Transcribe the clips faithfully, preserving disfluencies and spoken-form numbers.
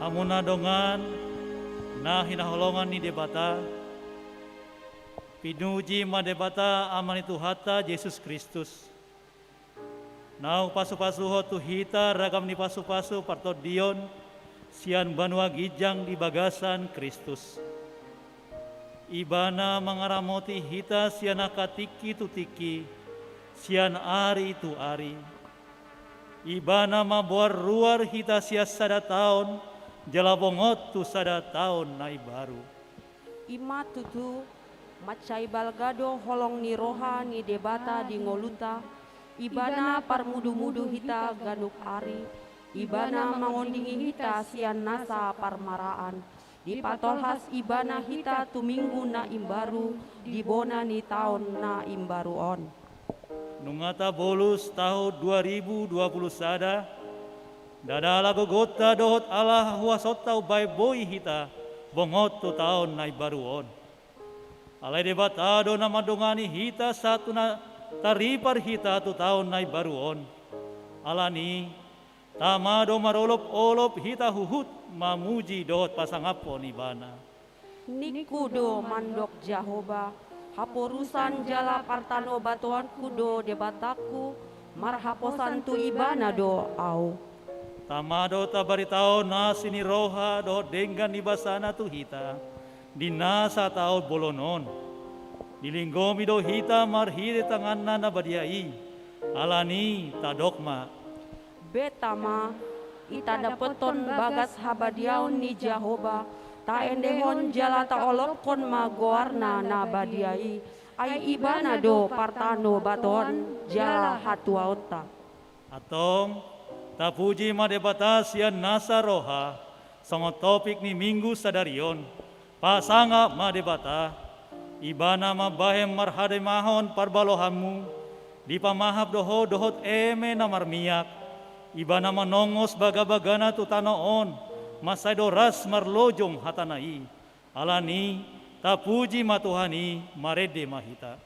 Hamu na dongan na hinaholongan ni Debata, pinuji ma Debata Ama ni Tuhanta Jesus Kristus. Naung pasupasuhon tu hita ragam ni pasupasu partondion sian banua ginjang di bagasan Kristus. Ibana mangaramoti hita sian angka tingki tu tingki, sian ari tu ari. Ibana mamboan ruar hita sian sada taon jala bongot tu sada taon na imbaru. I ma tutu, mansai balga do holong ni roha ni Debata di ngolunta. Ibana parmudumudu hita ganup ari. Ibana mangondingi hita sian nasa parmaraan. Dipatolhas Ibana hita tu Minggu na imbaru di bona ni taon na imbaru on. Nunga tabolus taon dua ribu dua puluh sada, ndada ala gogonta dohot ala huasonta umbahen boi hita bongot tu taon na imbaru on. Alai Debata do na mandongani hita sahat tu na taripar hita tu taon na imbaru on. Alani, tama do marolopolop hita huhut mamuji dohot pasangaphon Ibana. Ningku do mandok Jahowa, haporusan jala partanobatoanku do Debatangku, marhaposan tu Ibana do ahu. Tama do tabaritahon asi ni roha dohot denggan ni basana tu hita di na sataon bolon on. Dilinggomi do hita marhite tanganna na badia i. Alani tadok ma. Beta ma, i tadapothon bagas habadiaon ni Jahowa, taendehon jala taolophon ma goarna na badia i, ai Ibana do partanobatoan jala hatuaonta. Antong, tapuji ma Debata sian nasa roha, songon topik ni Minggu sadari on. Pasangap ma Debata, Ibana mambahen marhademahon parbalohanmu, dipamahap do ho dohot eme na marmiak, Ibana manongos bagabagana tu tano on, mansai do ras marlojong hatana i. Alani, tapuji ma Tuhan i, marende ma hita.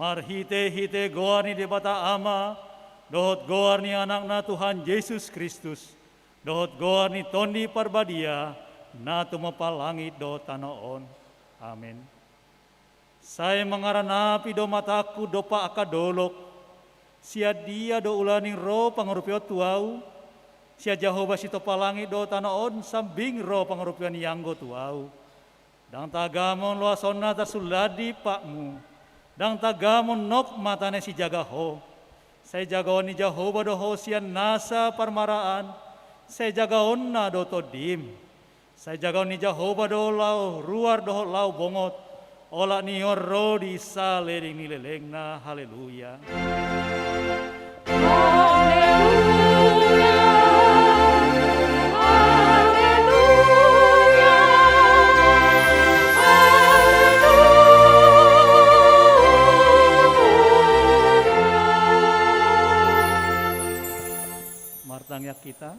Marhitehite goar ni Debata Ama dohot goar ni Anakna Tuhan Jesus Kristus, dohot goar ni Tondi Parbadia, na tumompa langit dohot tano on. Amen. Sai mangaranapi do matangku dompak angka dolok, sian dia do ulaning ro pangurupion tu ahu? Sian Jahowa sitompa langit dohot tano on, sambing ro pangurupion i anggo tu ahu. Ndang tagamon loasonna tarsullan di patmu, ndang tagamon nok matana sijaga ho. Sai jagaon ni Jahowa do ho sian nasa parmaraan, sai jagaonna do tondim. Sai jagaon ni Jahowa do laho ruar dohot laho bongot, olat ni on ro di saleleng ni lelengna. Haleluya. Haleluya. Haleluya. Martangiang hita.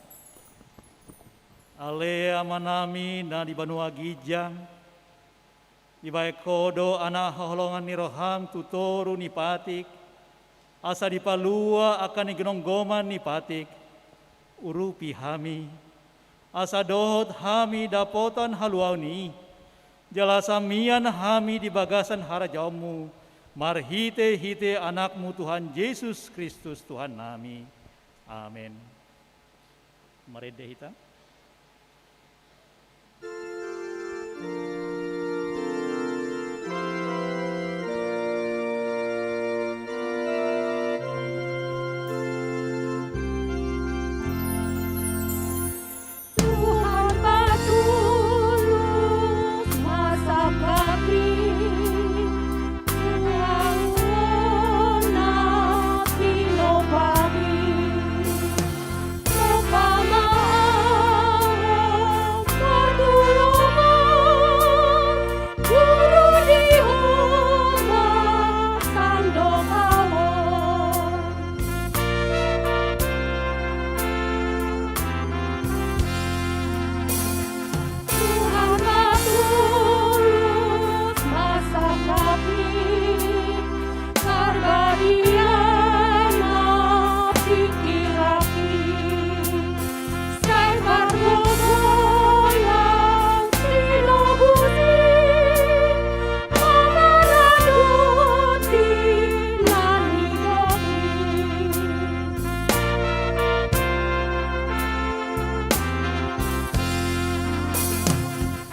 Ale Amanami na di banua ginjang, dibahen Ho do anak haholongan ni roham tu toru ni patik, asa dipalua angka na ginonggoman ni patik. Urupi hami, asa dohot hami dapotan haluaon i, jala samian hami di bagasan harajaonmu, marhitehite Anakmu Tuhan Jesus Kristus Tuhannami. Amen. Marende hita. Tuhan patulus ma sangkap i, Tuhan na pinopagi. Tuhan ma tulus ma sangkap i, Parbadia ma pingkiran i, sai pargogoan sinobus i, mamaradoti na nidok i.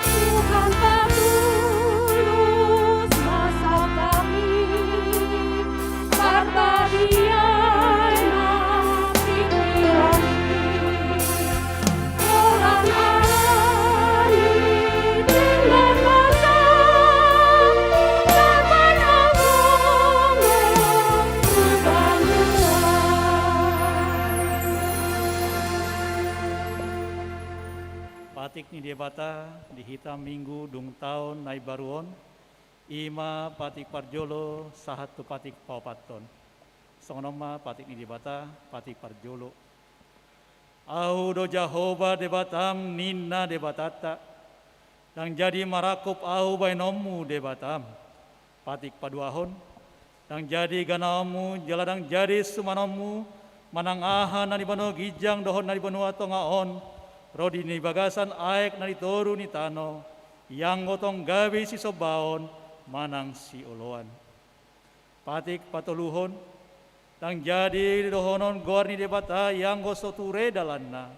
Tuhan patulus ma sangkap i, Parbadia ma pingkiran i, holan ala ni tinggal masa, na panangon tu banua. Patik ni Debata di hita Minggu dung taon na imbaru on, i ma patik parjolo sahat tu patik paopathon. Songon on ma patik ni Debata, patik parjolo. Ahu do Jahowa Debatam, ninna Debatanta. Ndang jadi marangkup ahu bahenonmu Debatam. Patik paduahon. Ndang jadi ganaonmu, jala ndang jadi sumanonmu, manang aha na di banua ginjang dohot na di banua tonga on, ro di bagasan aek na di toru ni tano, ianggo tong gabe sisombaon manang sioloan. Patik patoluhon. Ndang jadi dohonon goar ni Debata ianggo so ture dalanna.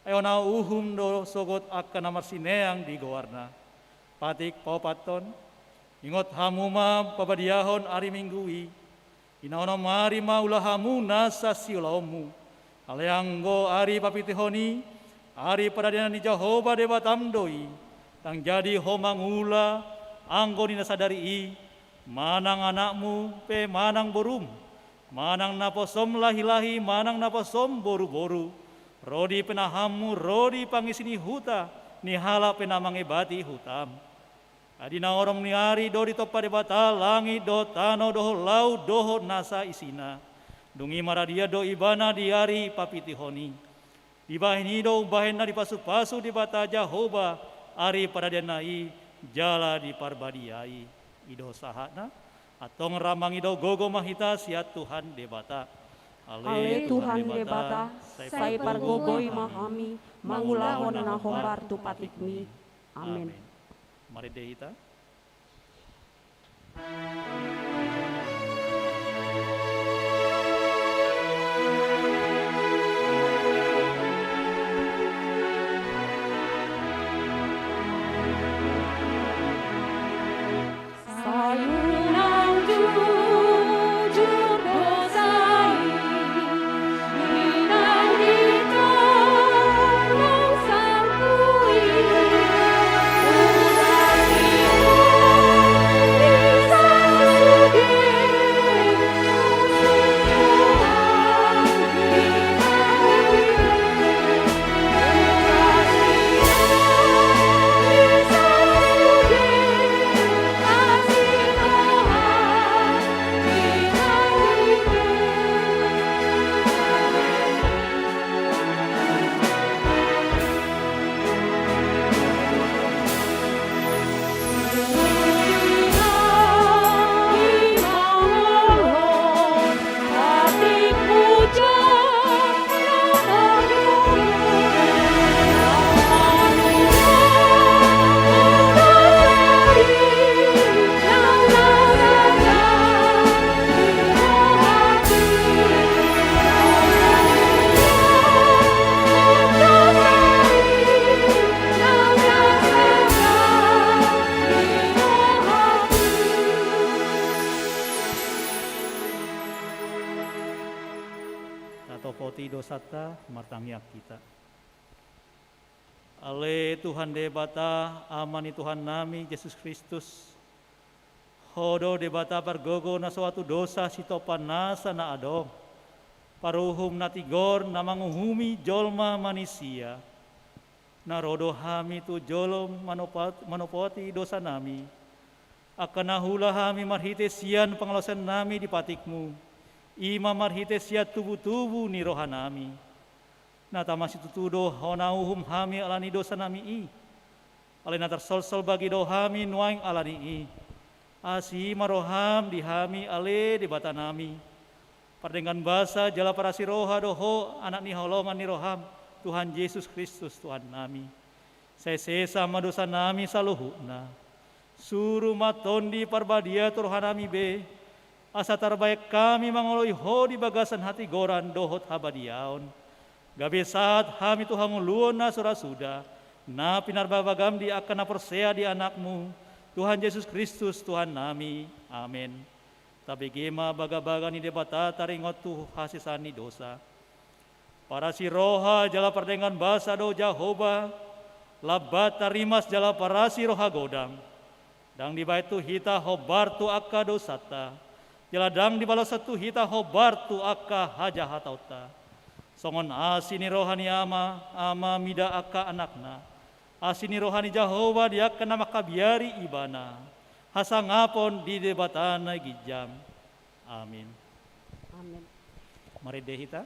Ai hona uhum do sogot angka na marsineang di goarna. Patik paopathon. Ingot hamu ma pabadiahon ari Minggu i, di na onom ari ma ula hamu nasa siulaonmu. Alai anggo ari papitihon i, ari paradianan ni Jahowa Debatam do i. Ndang jadi ho mangula anggo di na sadari i, manang anakmu pe manang borum, manang naposom lahilahi manang naposom boruboru, ro di penahanmu, ro di pangisi ni huta ni halak pe na mangebati hutam. Ai di na onom ni ari do ditompa Debata langit dohot tano dohot laut dohot nasa isina. Dung i maradian do Ibana di ari papitihon i. Dibahen i do umbahen na dipasupasu Debata Jahowa ari paradianna i, jala diparbadiai. I do sahatna. Antong ra mangido gogo ma hita sian Tuhan Debata. Ale Tuhan Debata, sai pargogoi ma hami mangulahon na hombar tu patikMi. Amen. Amen. Marende hita. Sai unang jujur do sai, inang di tolong sarpui, ulang di sasude. Tatopoti dosanta, martangiang hita. Ale Tuhan Debata, Ama ni Tuhannami Jesus Kristus, Ho do Debata pargogo na so atu dosa sitopa nasa na adong. Paruhum na tigor na manguhumi jolma manisia. Na ro do hami tu jolo manopot-, manopoti dosanami. Angka na huula hami marhite sian pangalaosionnami di patikmu, i ma marhite sian tubutubu ni rohanami. Na tama situtu do Ho na uhum hami ala ni dosanami i. Alai na tarsolsol bagi do hami nuaeng ala ni i. Asi ma roham di hami ale Debatanami, pardenggan basa jala parasi roha do Ho, anak ni holongan ni roham, Tuhan Jesus Kristus Tuhannami. Sai sesa ma dosanami saluhutna. Suru ma Tondi Parbadia tu rohanami be, asa tarbahen hami mangoloi Ho di bagasan hatigoran dohot habadiaon. Gabe sahat hami tu hangoluan na so ra suda, na pinarbagabagam di angka na porsea di Anakmu, Tuhan Jesus Kristus Tuhannami. Amen. Tabege ma bagabaga ni Debata taringot tu hasesaan ni dosa. Parasi roha jala pardenggan basa do Jahowa, lambat tarimas jala parasi roha godang. Ndang dibahen tu hita hombar tu angka dosanta, jala ndang dibaloshon tu hita hombar tu angka hajahataonta. Songon asi ni roha ni ama, ama mida angka anakna, asi ni roha ni Jahowa di angka na mangkabiari ibana, hasangapon di Debata na ginjang. Amin. Amin. Marende hita.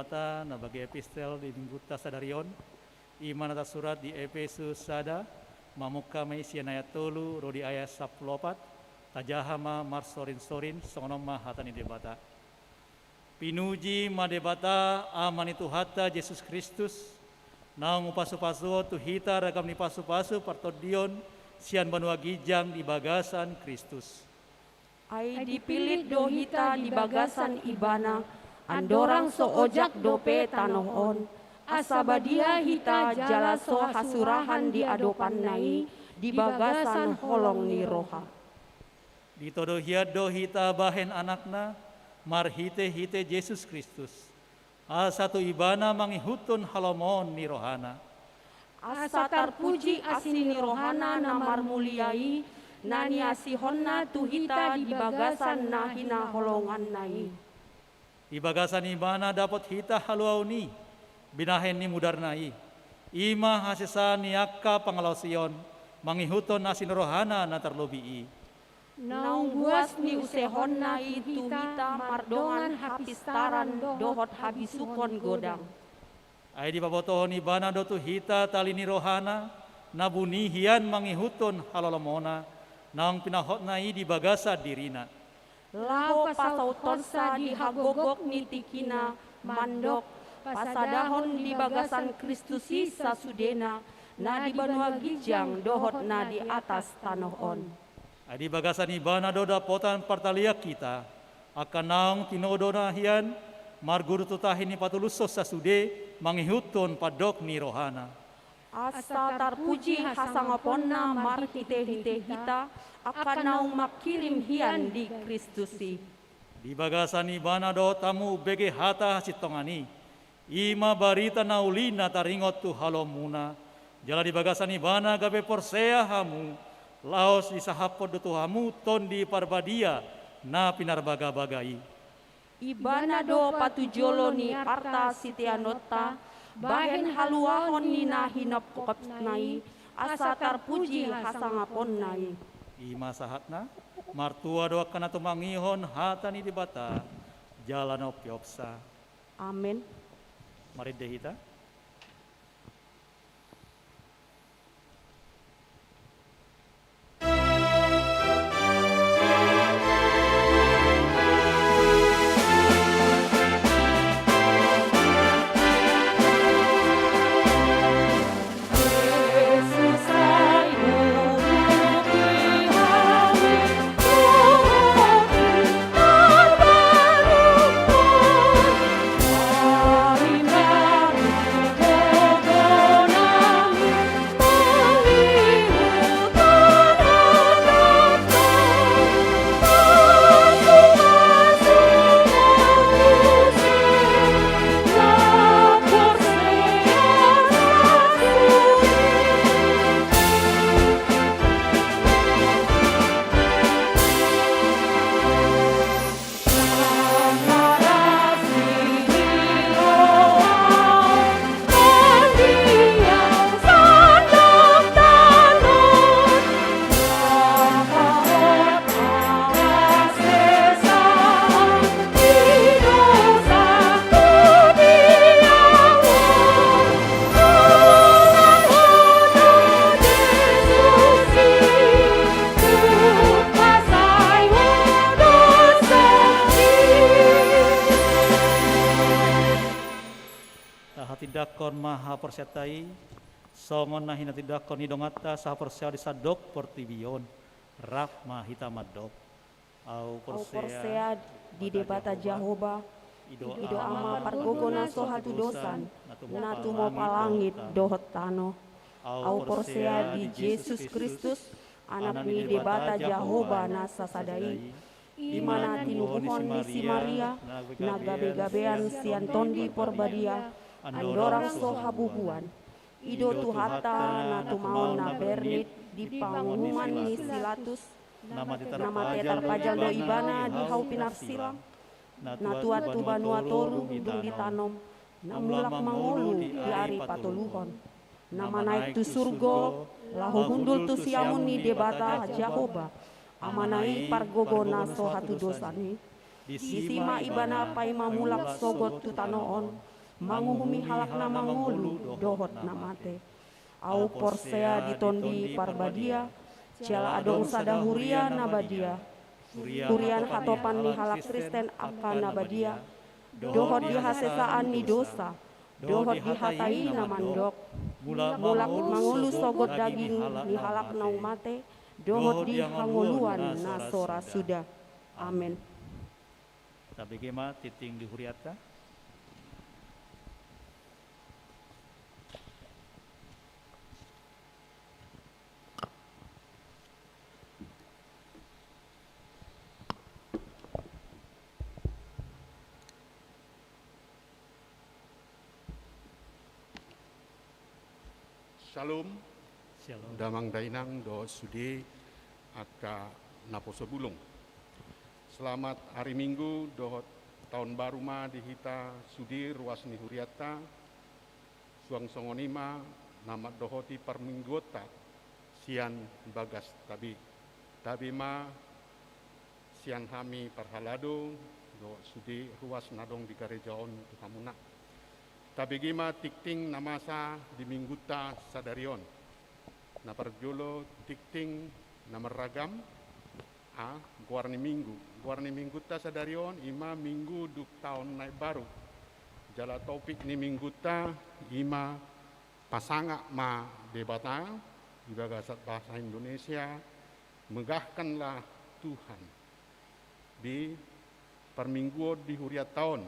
Ta na bage epistel di minggunta sadari on, i ma na tarsurat di Epesus sada, mamungka ma i sian ayat tolu ro di ayat sampulu opat, tajaha ma marsorinsorin. Songon on ma hata ni Debata. Pinuji ma Debata, Ama ni Tuhanta Jesus Kristus, naung umpasupasuhon tu hita ragam ni pasupasu partondion sian banua ginjang di bagasan Kristus. Ai dipillit do hita di bagasan Ibana, andorang so ojak dope tanoh on, asa badia hita jala so hasurahan di adopanna i di bagasan holong ni roha. Ditodo hian do hita bahen anakna, marhitehite Jesus Kristus, asa tu Ibana mangihuthon halomoon ni rohana. Asa tarpuji asi ni rohana na marmulia i, na niasihonna tu hita di bagasan na hinaholonganna i. Di bagasan Ibana dapot hita haluaon i, binahen ni mudarna i, i ma hasesaan ni angka pangalaosion, mangihuthon asi ni rohana na tarlobi i. Naung buas niusehonna i tu hita mardongan hapistaran dohot habisuhon godang. Ai dipabotohon Ibana do tu hita tali ni rohana, na buni hian mangihuthon halolomona, naung pinahotna i di bagasan dirina. Laho pasauthonsa di hagogok ni tingkina, mandok, pasadahon di bagasan Kristus i sasudena, na di banua ginjang dohot na di atas tanoh on. Ai di bagasan Ibana do dapotan partalian hita, angka naung tinodona hian, marguru tu tahi ni patulushon sasude, mangihuthon pandok ni rohana. Asa tarpuji hasangaponna marhitehite hita, angka naung mangkirim hian di Kristus i. Di bagasan Ibana do hamu umbege hata hasintongan i, i ma barita na uli na taringot tu halomonmuna, jala di bagasan Ibana gabe porsea hamu, laos disahaphon do tu hamu Tondi Parbadia na pinarbagabaga i. Ibana do patujolo ni arta siteanonta, bahen haluaon ni na hinophopna i, asa tarpuji hasangaponna i. I ma sahatna. Martua do angka na tumangihon hata ni Debata jala na umpeopsa. Amen. Marende hita. Tahatindangkon ma haporseaonta i, songon na hinatindangkon ni donganta sahaporseaon di sandok portibi on. Rap ma hita mandok. Au porsea di Debata Jahowa, i do Ama pargogo na so hatudosan, na tumompa langit dohot tano. Au porsea di Jesus Kristus, Anak ni Debata Jahowa na sasada i, i ma na tinubuhon ni si Maria, na gabegabean sian Tondi Parbadia, andorang so habubuan. I do Tuhanta na tumaon na bernit di panguhuman ni si Pilatus, na mate tarpajal do Ibana di hau pinarsilang, na tuat tu banua toru dung ditanom, na mulak mangolu di ari patoluhon, na manaek tu surgo, laho hundul tu siamun ni Debata Jahowa, Amana i pargogo na so hatudosan i. Disi ma Ibana paima mulak sogot tu tano on, manguhumi halak na mangolu dohot na mate. Ahu porsea di Tondi Parbadia, jala adong sada huria na badia, hurian hatopan ni halak Kristen angka na badia, dohot di hasesaan ni dosa, dohot di hata i na mandok, mulak mangolu sogot daging ni halak na mate, dohot di hangoluan na so ra suda. Amen. Tabege ma tingting di hurianta. Shalom. Shalom. Damang dainang dohot sude angka naposo bulung. Selamat hari Minggu dohot taon baru ma di hita sude ruas ni hurianta. Suang songon i ma na mandohoti parmingguonta sian bagas tabe. Tabe ma sian hami parhalado dohot sude ruas na adong di gareja on tu hamuna. Tabege ma tingting na masa di minggunta sadari on. Na parjolo tingting na marragam, a, goar ni minggu. Goar ni minggunta sadari on i ma Minggu dung taon na imbaru. Jala topik ni minggunta i ma Pasangap ma Debata, di bagasan bahasa Indonesia, Megahkanlah Tuhan. Di parmingguon di hurianta on,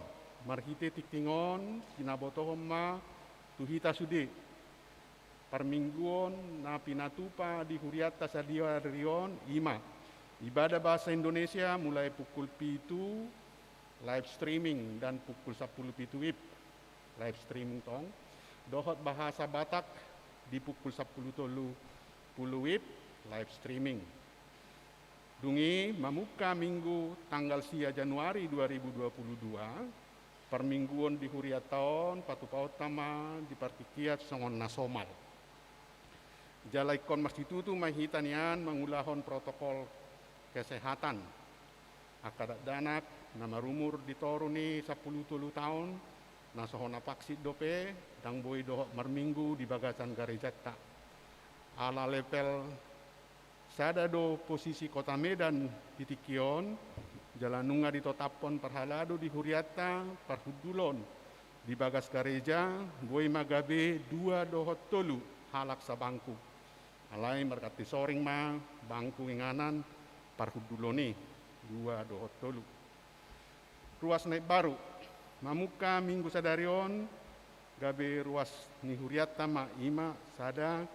marhite tingting on pinabotohon ma tu hita sude. Parmingguon na pinatupa di hurianta sadari on i ma ibadah bahasa Indonesia mulai pukul pitu, live streaming, dan pukul sampulu pitu WIB, live streaming tong, dohot bahasa Batak di pukul sampulu tolu pulu WIB, live streaming. Dung i mamungka Minggu tanggal sia Januari dua ribu dua puluh dua, parmingguon di hurianta on patupaonta ma di partingkian songon na somal. Jala ingkon marsitutu ma hita nian mangulahon protokol kesehatan. Angka dakdanak na marumur di toru ni sampulu tolu taon, na so hona vaksin dope, ndang boi dohot marminggu di bagasan garejanta. Ala level sada do posisi Kota Medan di tingki on, jala nunga ditotaphon parhalado di hurianta parhundulon di bagas gareja, boi ma gabe dua dohot tolu halak sabangku. Alai marganti soring ma bangku inganan parhundulon i, dua dohot tolu. Ruas na imbaru, mamungka Minggu sadari on, gabe ruas ni hurianta ma i ma sada,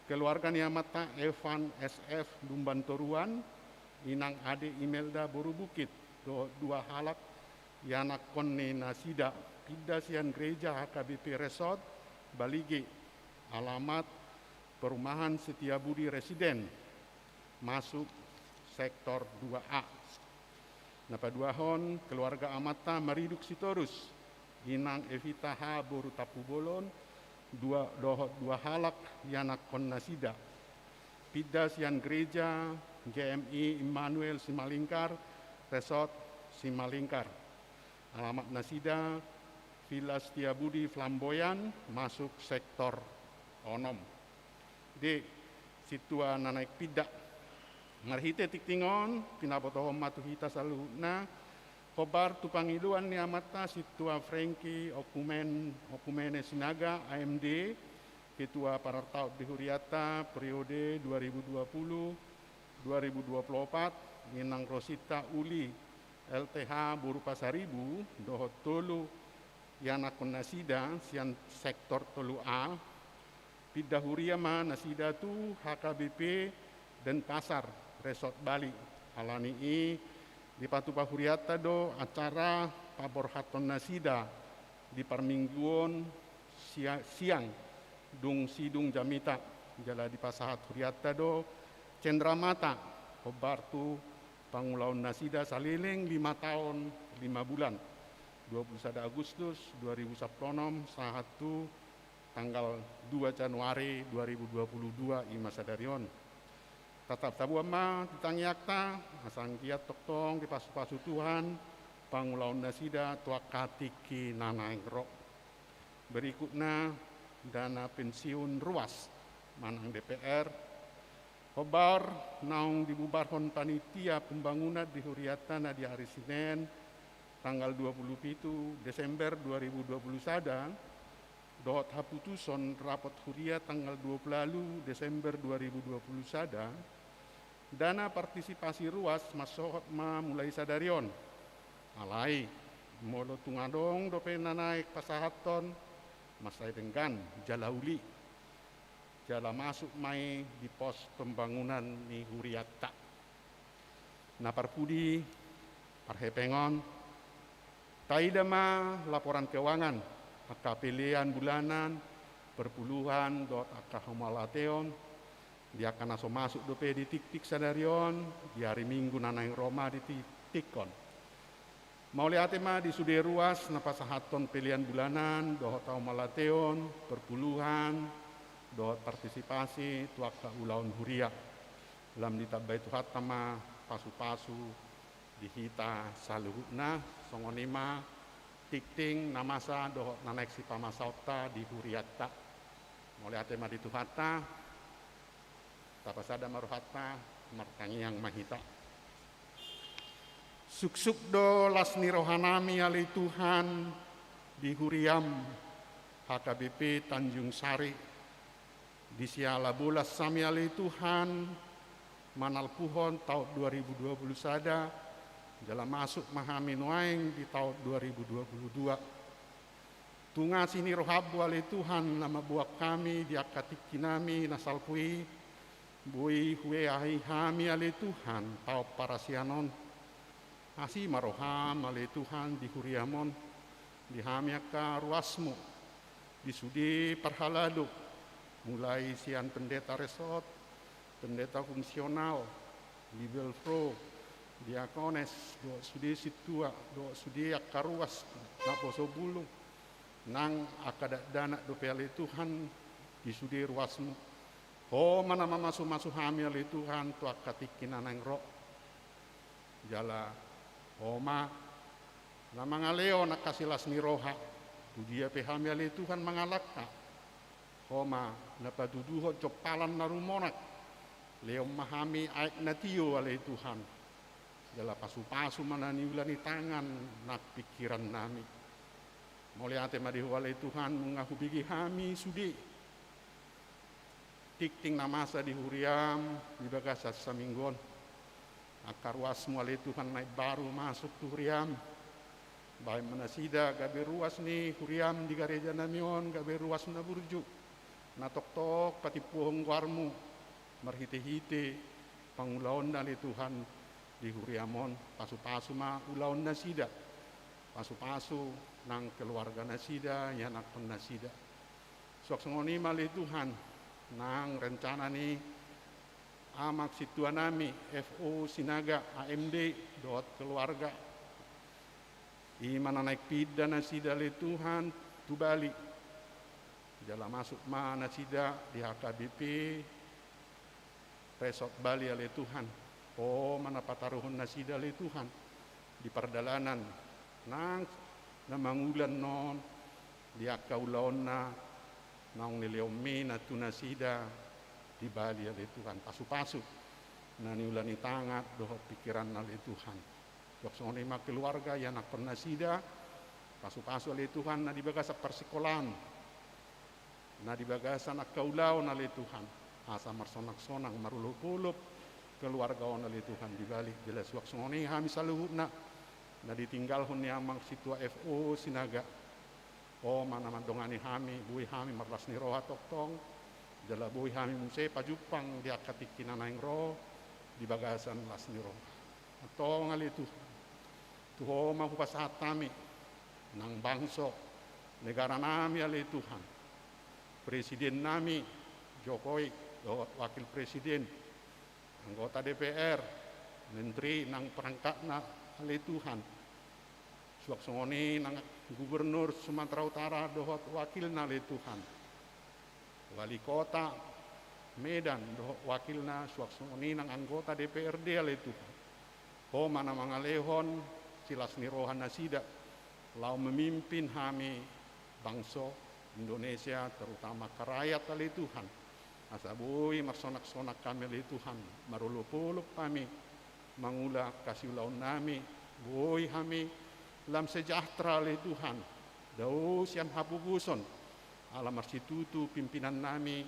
keluarga ni amanta Evan S F Lumban Toruan, inang ade Imelda Boru Bukit, dohot dua halak ianakhon ni nasida, pinda sian gereja H K B P Resort Balige, alamat Perumahan Setiabudi Residen, masuk sektor dua A. Na paduahon, keluarga amanta Mariduk Sitorus, inang Evita H Boru Tampubolon, dua, dohot dua halak ianakhon nasida, pinda sian gereja G M I Immanuel Simalingkar, Resort Simalingkar. Alamat nasida Villa Setiabudi Flamboyan, masuk sektor onom. Di sintua na naeng pinda. Marhite tingting on, pinabotohon ma tu hita saluhutna, hombar tu pangidoan ni amanta sintua Frankie Okumen, Okumene Sinaga, A M D, Ketua Parartaon di hurianta periode dua ribu dua puluh dua ribu dua puluh empat, inang Rosita Uli, L T H Boru Pasaribu, dohot tolu ianakhon nasida sian sektor tolu A, pinda huria ma nasida tu H K B P Denpasar, Resort Bali. Alani i, dipatupa hurianta do acara paborhaton nasida di parmingguon sia-, siang, dung sidung jamita, jala dipasahat hurianta do cendramata, hombar tu pangulaon nasida saleleng lima taon lima bulan, dua puluh sada Agustus dua ribu sampulu onom sahat tu tanggal dua Januari dua ribu dua puluh dua, i ma sadari on. Tatap taboan ma di tangiangta, asa anggiat tongtong dipasupasu Tuhan pangulaon nasida tu angka tingki na naeng ro. Berikutna, dana pensiun ruas manang D P R. Hombar naung dibubarhon panitia pembangunan di huriata na di ari Senen tanggal dua puluh pitu Desember dua ribu dua puluh sada, dohot haputuson rapot huria tanggal dua puluh ualu Desember dua ribu dua puluh sada, dana partisipasi ruas mansohot ma mulai sadari on. Alai, molo tung adong dope na naeng pasahathon, mansai denggan jala uli, jala masuk ma i di pos pembangunan ni huriata. Na parpudi, parhepengon, taida ma laporan keuangan, angka pelean bulanan, perpuluhan, dohot angka hamauliateon, di angka na so masuk dope di tingting sadari on, di ari Minggu na naeng ro ma di tingting on. Mauliate ma di sude ruas na pasahathon pelean bulanan, dohot hamauliateon, perpuluhan, dohot partisipasi tu angka ulaon huria. Lam ditambai Tuhanta ma pasupasu di hita saluhutna, songon i ma tingting na masa dohot na naeng sipamasaonta di huriata. Mauliate ma di Tuhanta. Tapasada ma rohanta, martangiang ma hita. Suksuk do las ni rohanami ale Tuhan di huriam H K B P Tanjung Sari. Di siala bolas hami ale Tuhan manalpuhon taon dua ribu dua puluh sada, jala masuk ma hami nuaeng di taon dua ribu dua puluh dua. Tu asi ni rohammu ale Tuhan na mamboan hami di angka tingkinami na salpu i, boi hueahi hami ale Tuhan taon parasian on. Asi ma roham ale Tuhan di huriam on, di hami angka ruasmu, di sude parhalado, mulai sian pendeta resort, pendeta fungsional, bibelvrouw, diakones, dohot sude sintua, dohot sude angka ruas naposo bulung, nang angka dakdanak dope ale Tuhan di sude ruasmu. Ho ma na mamasumasu hami ale Tuhan tu angka tingki na naeng ro. Jala Ho ma na mangalehon angka silas ni roha, tu dia pe hami ale Tuhan mangalangka. Ho ma na patuduhon jompalan na rumonak, lehon ma hami aek na tio ale Tuhan. Jala pasupasu ma na niula ni tangan nang pingkirannami. Mauliate ma di Ho ale Tuhan, nunga hubege hami sude tingting na masa di huriam di bagasan saminggu on. Angka ruasmu ale Tuhan na imbaru masuk tu huriam. Baen ma nasida gabe ruas ni huriam di garejanami on, gabe ruas na burju, na tongtong patimpuhon goarmu marhitehite pangulaonna ale Tuhan di huriam on. Pasupasu ma ulaonnasida, pasupasu nang keluarganasida, ianakkonnasida. Suang songon i ma ale Tuhan, nang rencana ni amang sintuanami F O Sinaga, A M D, dohot keluarga. I ma na naeng pinda nasida ale Tuhan tu Bali. Jala masuk ma nasida di H K B P Resort Bali ale Tuhan. Ho ma na pataruhon nasida ale Tuhan di pardalanan nang na mangula on di angka ulaonna naung nilehonmi na tu nasida di Bali ale Tuhan. Pasupasu na niula ni tangan dohot pingkiranna ale Tuhan. Suang songon i ma keluarga ianakkonnasida, pasupasu ale Tuhan na di bagasan parsikolaan, na di bagasan angka ulaon ale Tuhan, asa marsonaksonang marolopolop keluarga on ale Tuhan di Bali. Jala suang songon i hami saluhutna na ditinggalhon ni amang sintua F O Sinaga. Ho ma na mandongani hami, boi hami marlas ni roha tongtong, jala boi hami muse pajumpang di angka tingki na naeng ro di bagasan las ni roha. Antong ale Tuhan, tu Ho ma hupasahat hami nang bangso negaranami ale Tuhan, presidennami Jokowi dohot wakil presiden, anggota D P R, menteri nang perangkatna ale Tuhan. Suang songon i nang gubernur Sumatera Utara dohot wakilna ale Tuhan, wali kota Medan dohot wakilna, suang songon i nang anggota D P R D ale Tuhan. Ho ma na mangalehon silas ni rohanasida laho memimpin hami bangso Indonesia, terutama angka rakyat ale Tuhan. Asa boi marsonak-sonak hami ale Tuhan, marolop-olop hami mangula angka siulaonnami, boi hami lam sejahtera ale Tuhan, dao sian hapogoson, ala marsitutu pimpinannami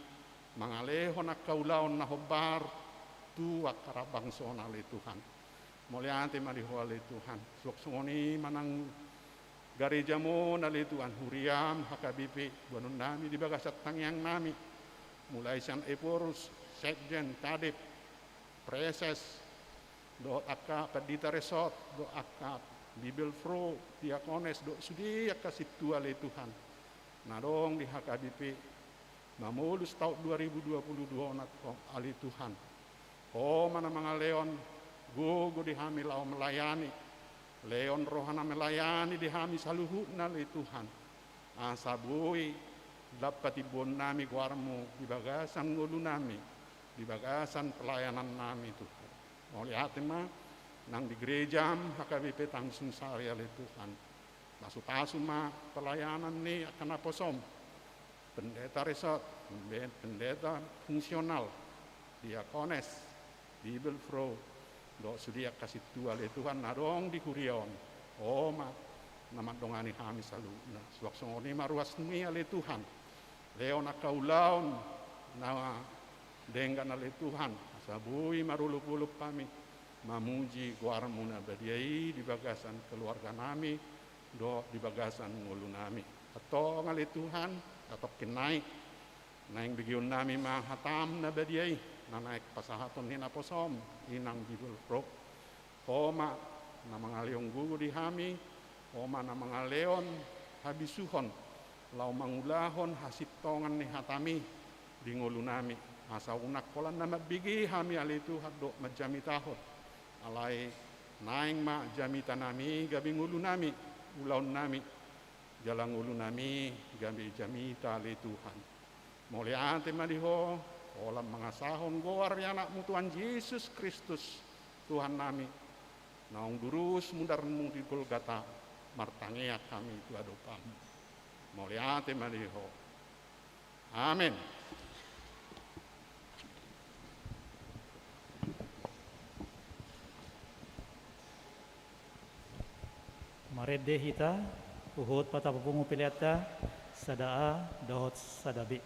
mangalehon angka ulaon na hombar tu angka rap bangsona ale Tuhan. Mauliate ma di Ho ale Tuhan. Suang songon i ma nang garejamuna ale Tuhan, huriam H K B P, boanonnami di bagasan tangiangnami. Mulai sian ephorus, sekjen, kadep, praeses, dohot angka pandita resort, dohot angka bibelvrouw, diakones, dohot sude angka sintua ale Tuhan na adong di H K B P, mamolus taon dua ribu dua puluh dua on, ale Tuhan. Ho ma na mangalehon gogo di hami laho melayani. Lehon roha na melayani di hami saluhutna ale Tuhan, asa boi lam patimboonnami goarmu di bagasan ngolunami, di bagasan pelayanannami Tuhan. Mauliate ma nang di gerejam H K B P Tanjung Sari ale Tuhan. Pasu-pasu ma pelayanan ni angka naposom, pendeta resort, pembe-, pendeta fungsional, diakones, bibelvrouw, dohot sude angka sintua ale Tuhan na adong di huria on. Ho ma na mandongani hami saluhutna. Suang songon i ma ruasmi ale Tuhan. Lehon angka ulaon na denggan ale Tuhan, asa boi marolop-olop hami mamuji goarmu na badia i di bagasan keluarganami dohot di bagasan ngolunami. Antong ale Tuhan, hatongkin nai, naeng begeonnami ma hatam na badia i, na naeng pasahaton ni naposom, inang bibelvrouw. Ho ma na mangalehon gogo di hami, ho ma na mangalehon habisuhon laho mangulahon hasintongan ni hatami di ngolunami, asa unang holan na mambege hami ale Tuhan dohot manjamitahon. Alai naeng ma jamitanami gabe ngolunami, ulaonnami, jala ngolunami gabe jamita ale Tuhan. Mauliate ma di Ho, holan mangasahon goar ni Anakmu Tuhan Jesus Kristus, Tuhannami, naung durus mudarmu di Golgata, martangiang hami tu adopanmu. Mauliate ma di Ho. Amen. Marende hita, huhut patapupungu peleanta, sada A dohot sada B.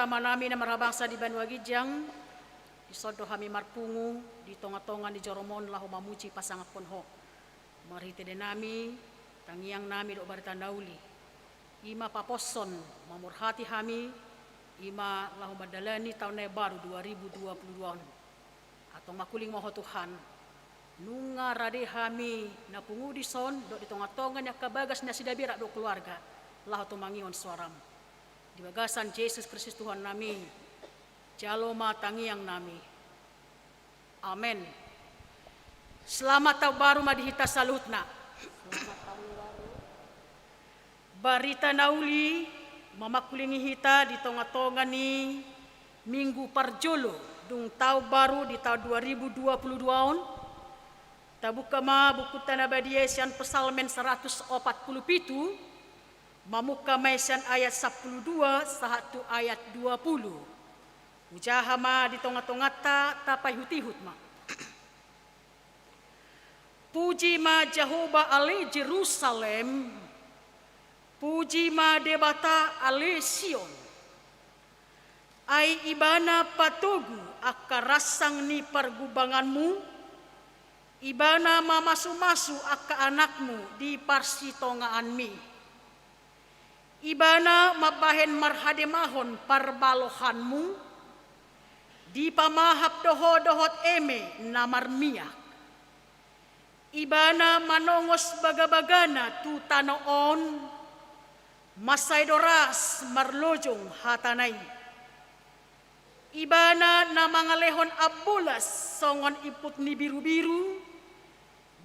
Amanami na marhabangsa di banua ginjang, dison do hami marpungu di tonga-tonga ni joroMon laho mamuji pasangaphon Ho. Marhite ende nami, tangiang nami dohot barita na uli, i ma paposhon, mamurhati hami, i ma laho mandalani taon na imbaru dua ribu dua puluh dua on. Antong mangkuling ma Ho Tuhan, nunga rade hami na pungu dison dohot di tonga-tonga ni angka bagas nasida berak dohot keluarga, laho tumangihon suaraM. Di bagasan Jesus Kristus Tuhan nami, jalo ma tangiang nami. Amen. Selamat Taon Baru ma di hita saluhutna. Barita na uli mamangkulingi hita di tonga-tonga ni minggu parjolo dung taon baru di taon dua ribu dua puluh dua on. Tabuka ma bukunta na badia sian Psalmen saratus opat puluh pitu, mamungka ma i sian ayat sampulu dua sahat tu ayat dua puluh. Hujaha ma di tonga-tonganta, tapaihut-ihut ma. Puji ma Jahowa ale Jerusalem, puji ma Debata ale Sion. Ai Ibana patogu angka ransang ni pargumbanganmu, Ibana mamasu-masu angka anakmu di parsitongaanmi. Ibana mambahen marhademahon parbalohanmu, dipamahap do ho dohot eme na marmiak. Ibana manongos bagabagana tu tano on, mansai doras marlojong hatana i. Ibana na mangalehon ambolas songon imput ni birubiru,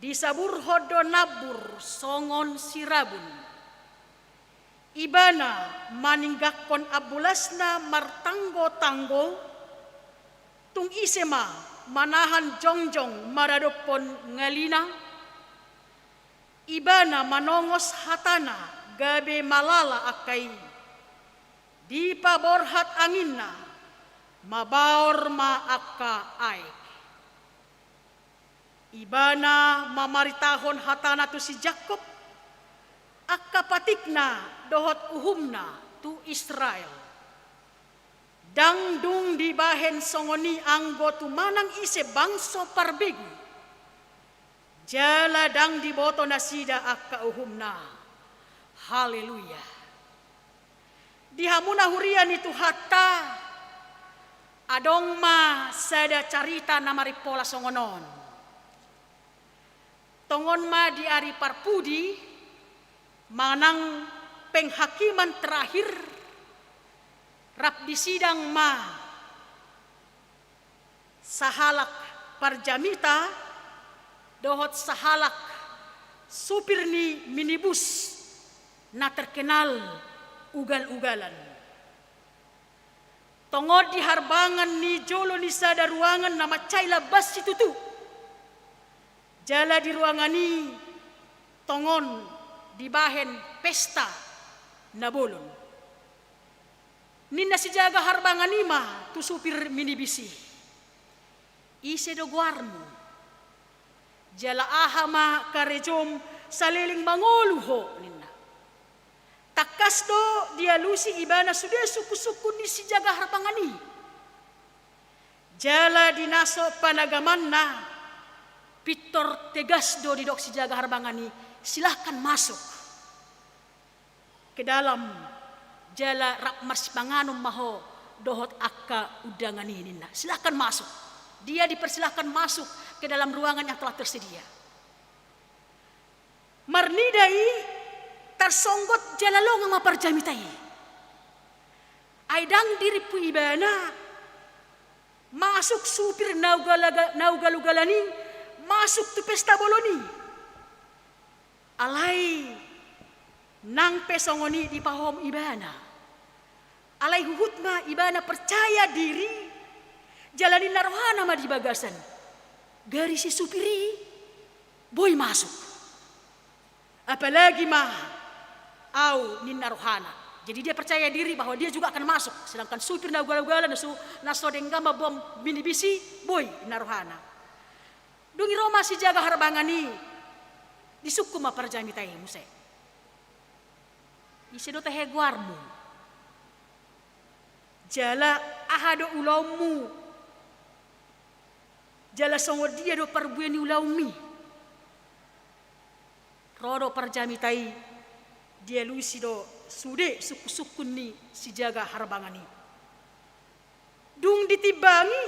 disaburhon do nambur songon sirabun. Ibana maninggangkon ambolasna martanggotanggo, tung ise ma manahan jongjong maradophon ngalina? Ibana manongos hatana gabe malala angka i. Dipaborhat anginna, mabaor ma angka aek. Ibana mamaritahon hatana tu si Jakkob, angka patikna dohot uhumna tu Israel. Ndang dung dibahen songon i anggo tu manang ise bangso parbegu, jala ndang diboto nasida angka uhumna. Haleluya. Di hamu na huria ni Tuhanta, adong ma sada carita na marimpola songon on. Tongon ma di ari parpudi, manang penghakiman terakhir, rap disidang ma sahalak parjamita dohot sahalak supir ni minibus na terkenal ugal-ugalan. Tongon di harbangan ni jolo ni sada ruangan na mansai lambas situtu. Jala di ruangan i tongon dibahen pesta na bolon. Ninna sijaga harbangan i ma tu supir minibus i, "Ise do goarmu? Jala aha ma karejom saleleng mangolu ho?" ninna. Tangkas do dialusi ibana sude sungkun-sungkun ni sijaga harbangan i. Jala di na so panagamanna, pintor tegas do didok sijaga harbangan i, "Silahkan masuk ke dalam, jala rap marsipanganon ma ho dohot angka undangan i," ninna. "Silahkan masuk." Dia dipersilahkan masuk ke dalam ruangan yang telah tersedia. Marnida i, tarsonggot jala longang ma parjamita i. Ai ndang dirimpu ibana masuk supir na ugalaga-, na ugal-ugalan i masuk tu pesta bolon i. Alai nang pe songon i dipahom ibana. Alai huhut ma ibana percaya diri, jala ninna rohana ma di bagasan, "Gari si supir i boi masuk. Apalagi ma au," ninna rohana. Jadi dia percaya diri bahwa dia juga akan masuk, sedangkan supir na ugal-ugalan na so, na so denggan mamboan minibus i boi, ninna rohana. Dung i ro ma sijaga harbangan i, disungkun ma parjamita i muse, "Ise do tahe goarmu?" Jala aha do ulaonmu? Jala songon dia do parbue ni ulaonmi? Ro do parjamita i, dialusi do sude sungkunsungkun ni sijaga harbangan i. Dung ditimbangi,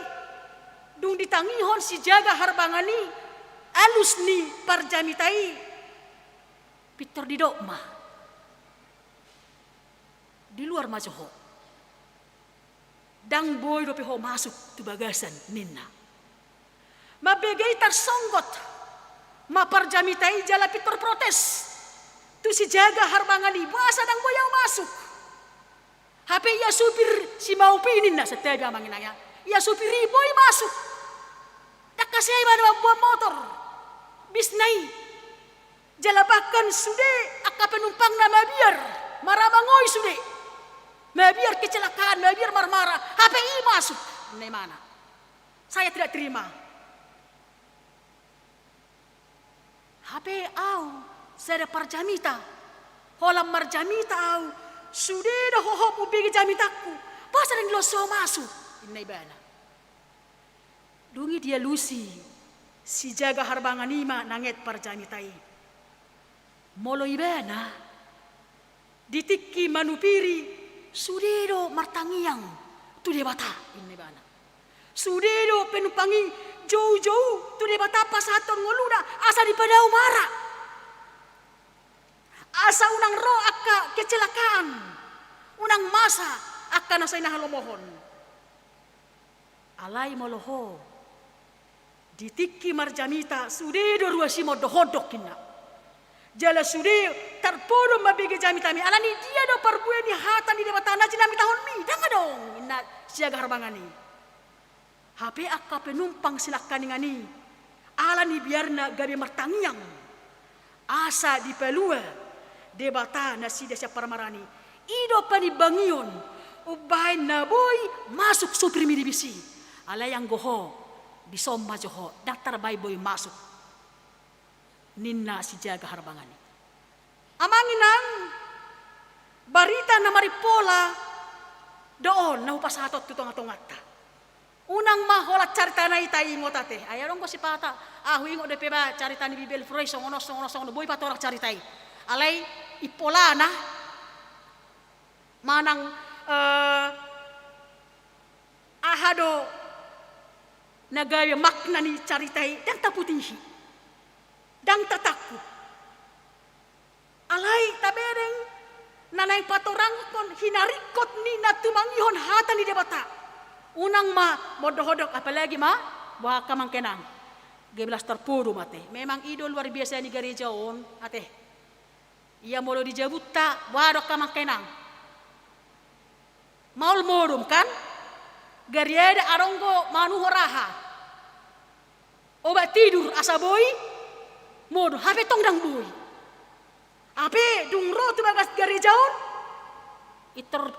dung ditangihon sijaga harbangan i alus ni parjamita i, pintor didok ma, di luar ma jo ho. Ndang boi dope ho masuk tu bagasan, ninna. Mambege i tarsonggot ma parjamita i jala pintor protes tu sijaga harbangan i, boasa ndang boi ahu masuk? Hape ia supir si Maupi, ninna, santabi amang inang, ia supir i boi masuk. Ndang hasea ibana mamboan motor bisna i. Jala bahkan sude angka penumpangna mabiar, maramangoi sude. Mabiar kecelakaan, mabiar marmara, hape i masuk, ninna imana. Saya tidak terima. Hape ahu sada parjamita, holan marjamita ahu, sude do hohom umbege jamitangku, boasa ndang dilehon ho masuk, ninna ibana. Dung i dialusi sijaga harbangan i ma nanget parjamita i. Molo ibana, di tingki manupiri, sude do martangiang tu Debata, ninna ibana. Sude do penumpang i joujou tu Debata pasahathon ngoluna asa dipadao mara. Asa unang ro angka kecelakaan, unang masa angka na sai na halomohon. Alai molo ho, di tingki marjamita, sude do ruas i mondokondok, ninna. Jala sude tarpodo mambege jamitami, ala ni dia do parbue ni hata ni Debata na jinamitahonmi? Ndang adong, ninna sijaga harbangan i. Hape angka penumpang sinangkaningan i, ala ni biarna gabe martangiang asa dipalua Debata nasida sian parmaraan i. I do panimbangion umbahen na boi masuk supir minibus i. Alai anggo ho, dison ma jo ho, ndang tarbaen boi masuk, ninna sijaga harbangan i. Amang inang, barita na marimpola do on na hupasahathon tu tongatonganta. Unang ma holan caritana i taingot ate. Ai adong do sipata, ah, huingot dope ba carita ni Bibelvrouw i, songon on, songon on, songon on, boi patorang carita i. Alai impolana manang, eh, aha do na gabe makna ni carita i, ndang taputihi, ndang tatangkup. Alai tabereng na naeng patorangkon hinaringkot ni na tumangihon hata ni Debata. Unang ma mondokondok, apalagi ma boha angka amang inang. Gabe las tarpodo ma ate. Memang i do luar biasa ni gareja on ate. Ia molo di jabunta, boha do angka amang inang? Maol modom kan? Gariada adong do manuhor aha, obat tidur asa boi modom, hape tong ndang boi. Hape dung ro tu bagas gareja on, pintor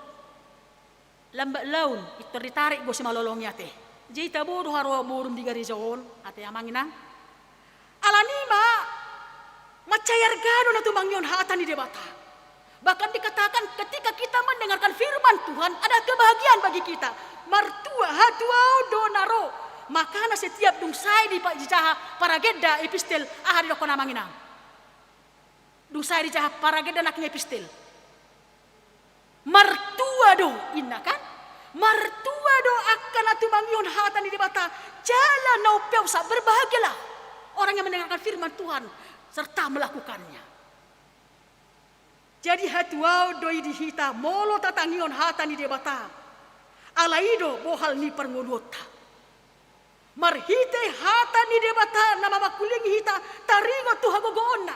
lambat laun, pintor ditarik do simalolong i ate. Jadi tabo do haroa modom di gareja on ate amang inang. Ala ni i ma, mansai arga do na tumangihon hata ni Debata. Bahkan dikatakan ketika kita mendengarkan firman Tuhan, ada kebahagiaan bagi kita. Martua, hatuaon do na ro. Makana setiap dung sai dijaha paragenda epistel, aha didokkon amang inang? Dung sai dijaha paragenda nangkin epistel, martua do, inna kan? Martua do angka na tumangihon hata ni Debata, jala na umpeopsa, berbahagialah orang yang mendengarkan firman Tuhan serta melakukannya. Jadi hatuaon do i di hita molo tatangihon hata ni Debata. Ala i do bohal ni parngoluonta. Marhite hata ni Debata na mamangkulingi hita, taringot tu hagogoonna,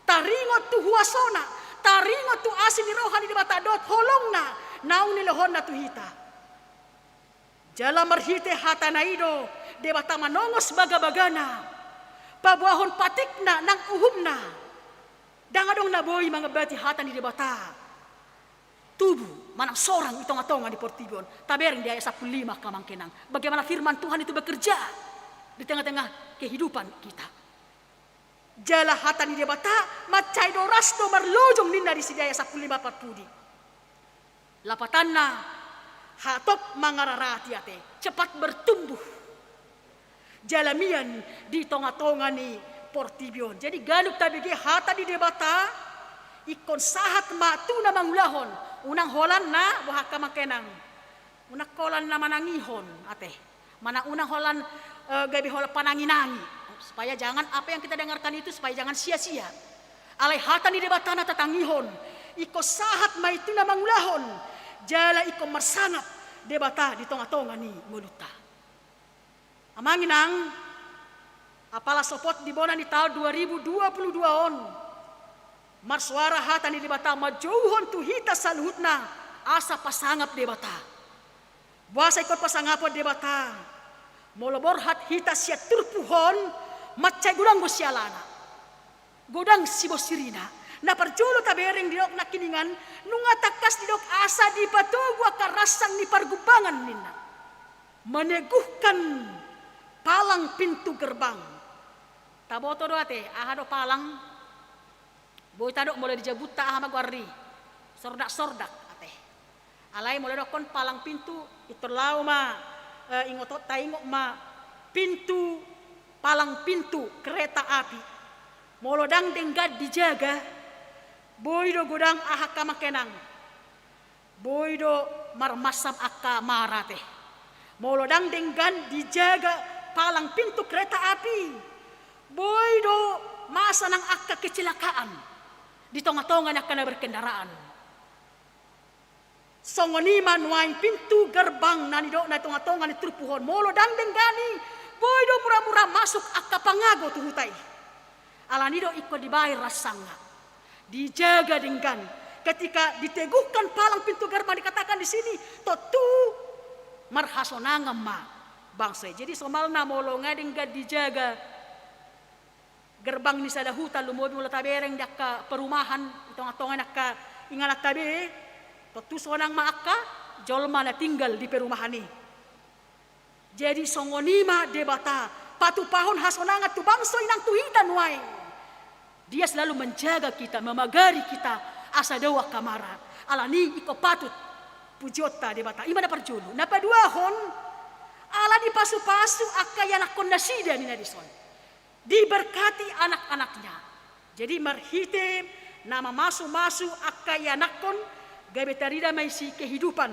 taringot tu huasona, taringot tu asi ni roha ni Debata dohot holongna naung nilehonna tu hita. Jala marhite hatana i do Debata manongos bagabagana, paboahon patikna nang uhumna. Ndang adong na boi mangambati hata ni Debata tubu manang sorang i tongatonga ni portibi on. Tabereng di ayat sampulu lima angka amang inang, bagaimana firman Tuhan itu bekerja di tengah-tengah kehidupan kita. Jala hata ni Debata mansai doras do marlojong, ninna disi di ayat sampulu lima parpudi. Lapatanna, Hatop mangararati ate, cepat bertumbuh. Jala mian di tonga-tonga ni portibi on. Jadi ganup tabege hata ni Debata, ingkon sahat ma tu na mangulahon, unang holan na boha angka amang inang. Unang holan na manangihon ate. Mana unang holan, eh, gabe holan panangi-nangi. Supaya jangan apa yang kita dengarkan itu supaya jangan sia-sia. Alai hata ni Debata na tatangihon, ingkon sahat ma i tu na mangulahon, jala ingkon marsangap Debata di tonga-tonga ni ngolunta. Amang inang, apala sopot di bona ni taon dua ribu dua puluh dua on, marsoara hata ni Debata manjouhon tu hita saluhutna asa pasangap Debata. Boasa ingkon pasangapon Debata? Molo borhat hita sian turpuk on, mansai godang do sialana. Godang sibonsirina. Na parjolo tabereng didok nangkiningan, nunga tangkas didok asa dipatogu angka ransang ni pargumbangan ninna. Meneguhkan palang pintu gerbang. Taboto do ate, aha do palang? Boi tadok molo di jabunta aha ma goar ni? Sordak-sordak ate. Alai molo dokkon palang pintu, pintor laho ma, eh, ingoton taingot ma pintu, palang pintu kereta api. Molo ndang denggan dijaga, boi do godang aha angka amang inang. Boi do marmansam angka mara ate. Molo ndang denggan dijaga palang pintu kereta api, boi do masa nang angka kecelakaan di tonga-tonga ni angka na berkendaraan. Songon i ma nuaeng pintu gerbang na nidokna di tonga-tonga ni turpuk on. Molo ndang denggan i, boi do mura-mura masuk angka pangago tu huta i. Alani do ingkon dibaen ransangna. Dijaga denggan. Ketika diteguhkan palang pintu gerbang dikatakan di sini, tontu marhasonangan ma bangso i. Jadi somalna molo nga denggan dijaga gerbang ni sada huta, lumobi molo tabereng di angka perumahan, di tonga-tonga ni angka ingananta be, tontu sonang ma angka jolma na tinggal di perumahan i. Jadi songon i ma Debata, patupahon hasonangan tu bangso i nang tu hita nuaeng. Dia selalu menjaga kita, memagari kita, asa dao angka mara. Alani i ingkon patut pujionta Debata. I ma na parjolo. Na paduahon, ala dipasu-pasu angka ianakkon nasida ninna dison. Diberkati anak-anaknya. Jadi marhite na mamasu-masu angka ianakkon, gabe tarida ma disi kehidupan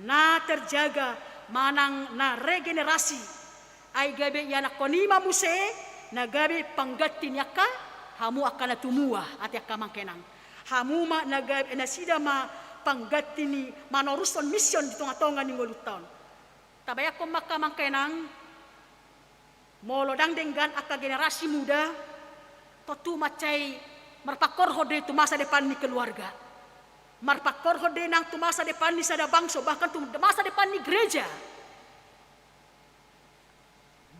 na terjaga manang na regenerasi. Ai gabe ianakkon i ma muse na gabe pangganti ni angka, hamu angka na tumua ate angka amang inang. Hamu ma na gabe, nasida ma pangganti ni manorushon mission di tonga-tonga ni ngolunta on. Tabayangkon ma angka amang inang, molo ndang denggan angka generasi muda, tontu mansai marpangkorhon do i tu masa depan ni keluarga. Marpangkorhon do i nang tu masa depan ni sada bangso, bahkan tu masa depan ni gereja.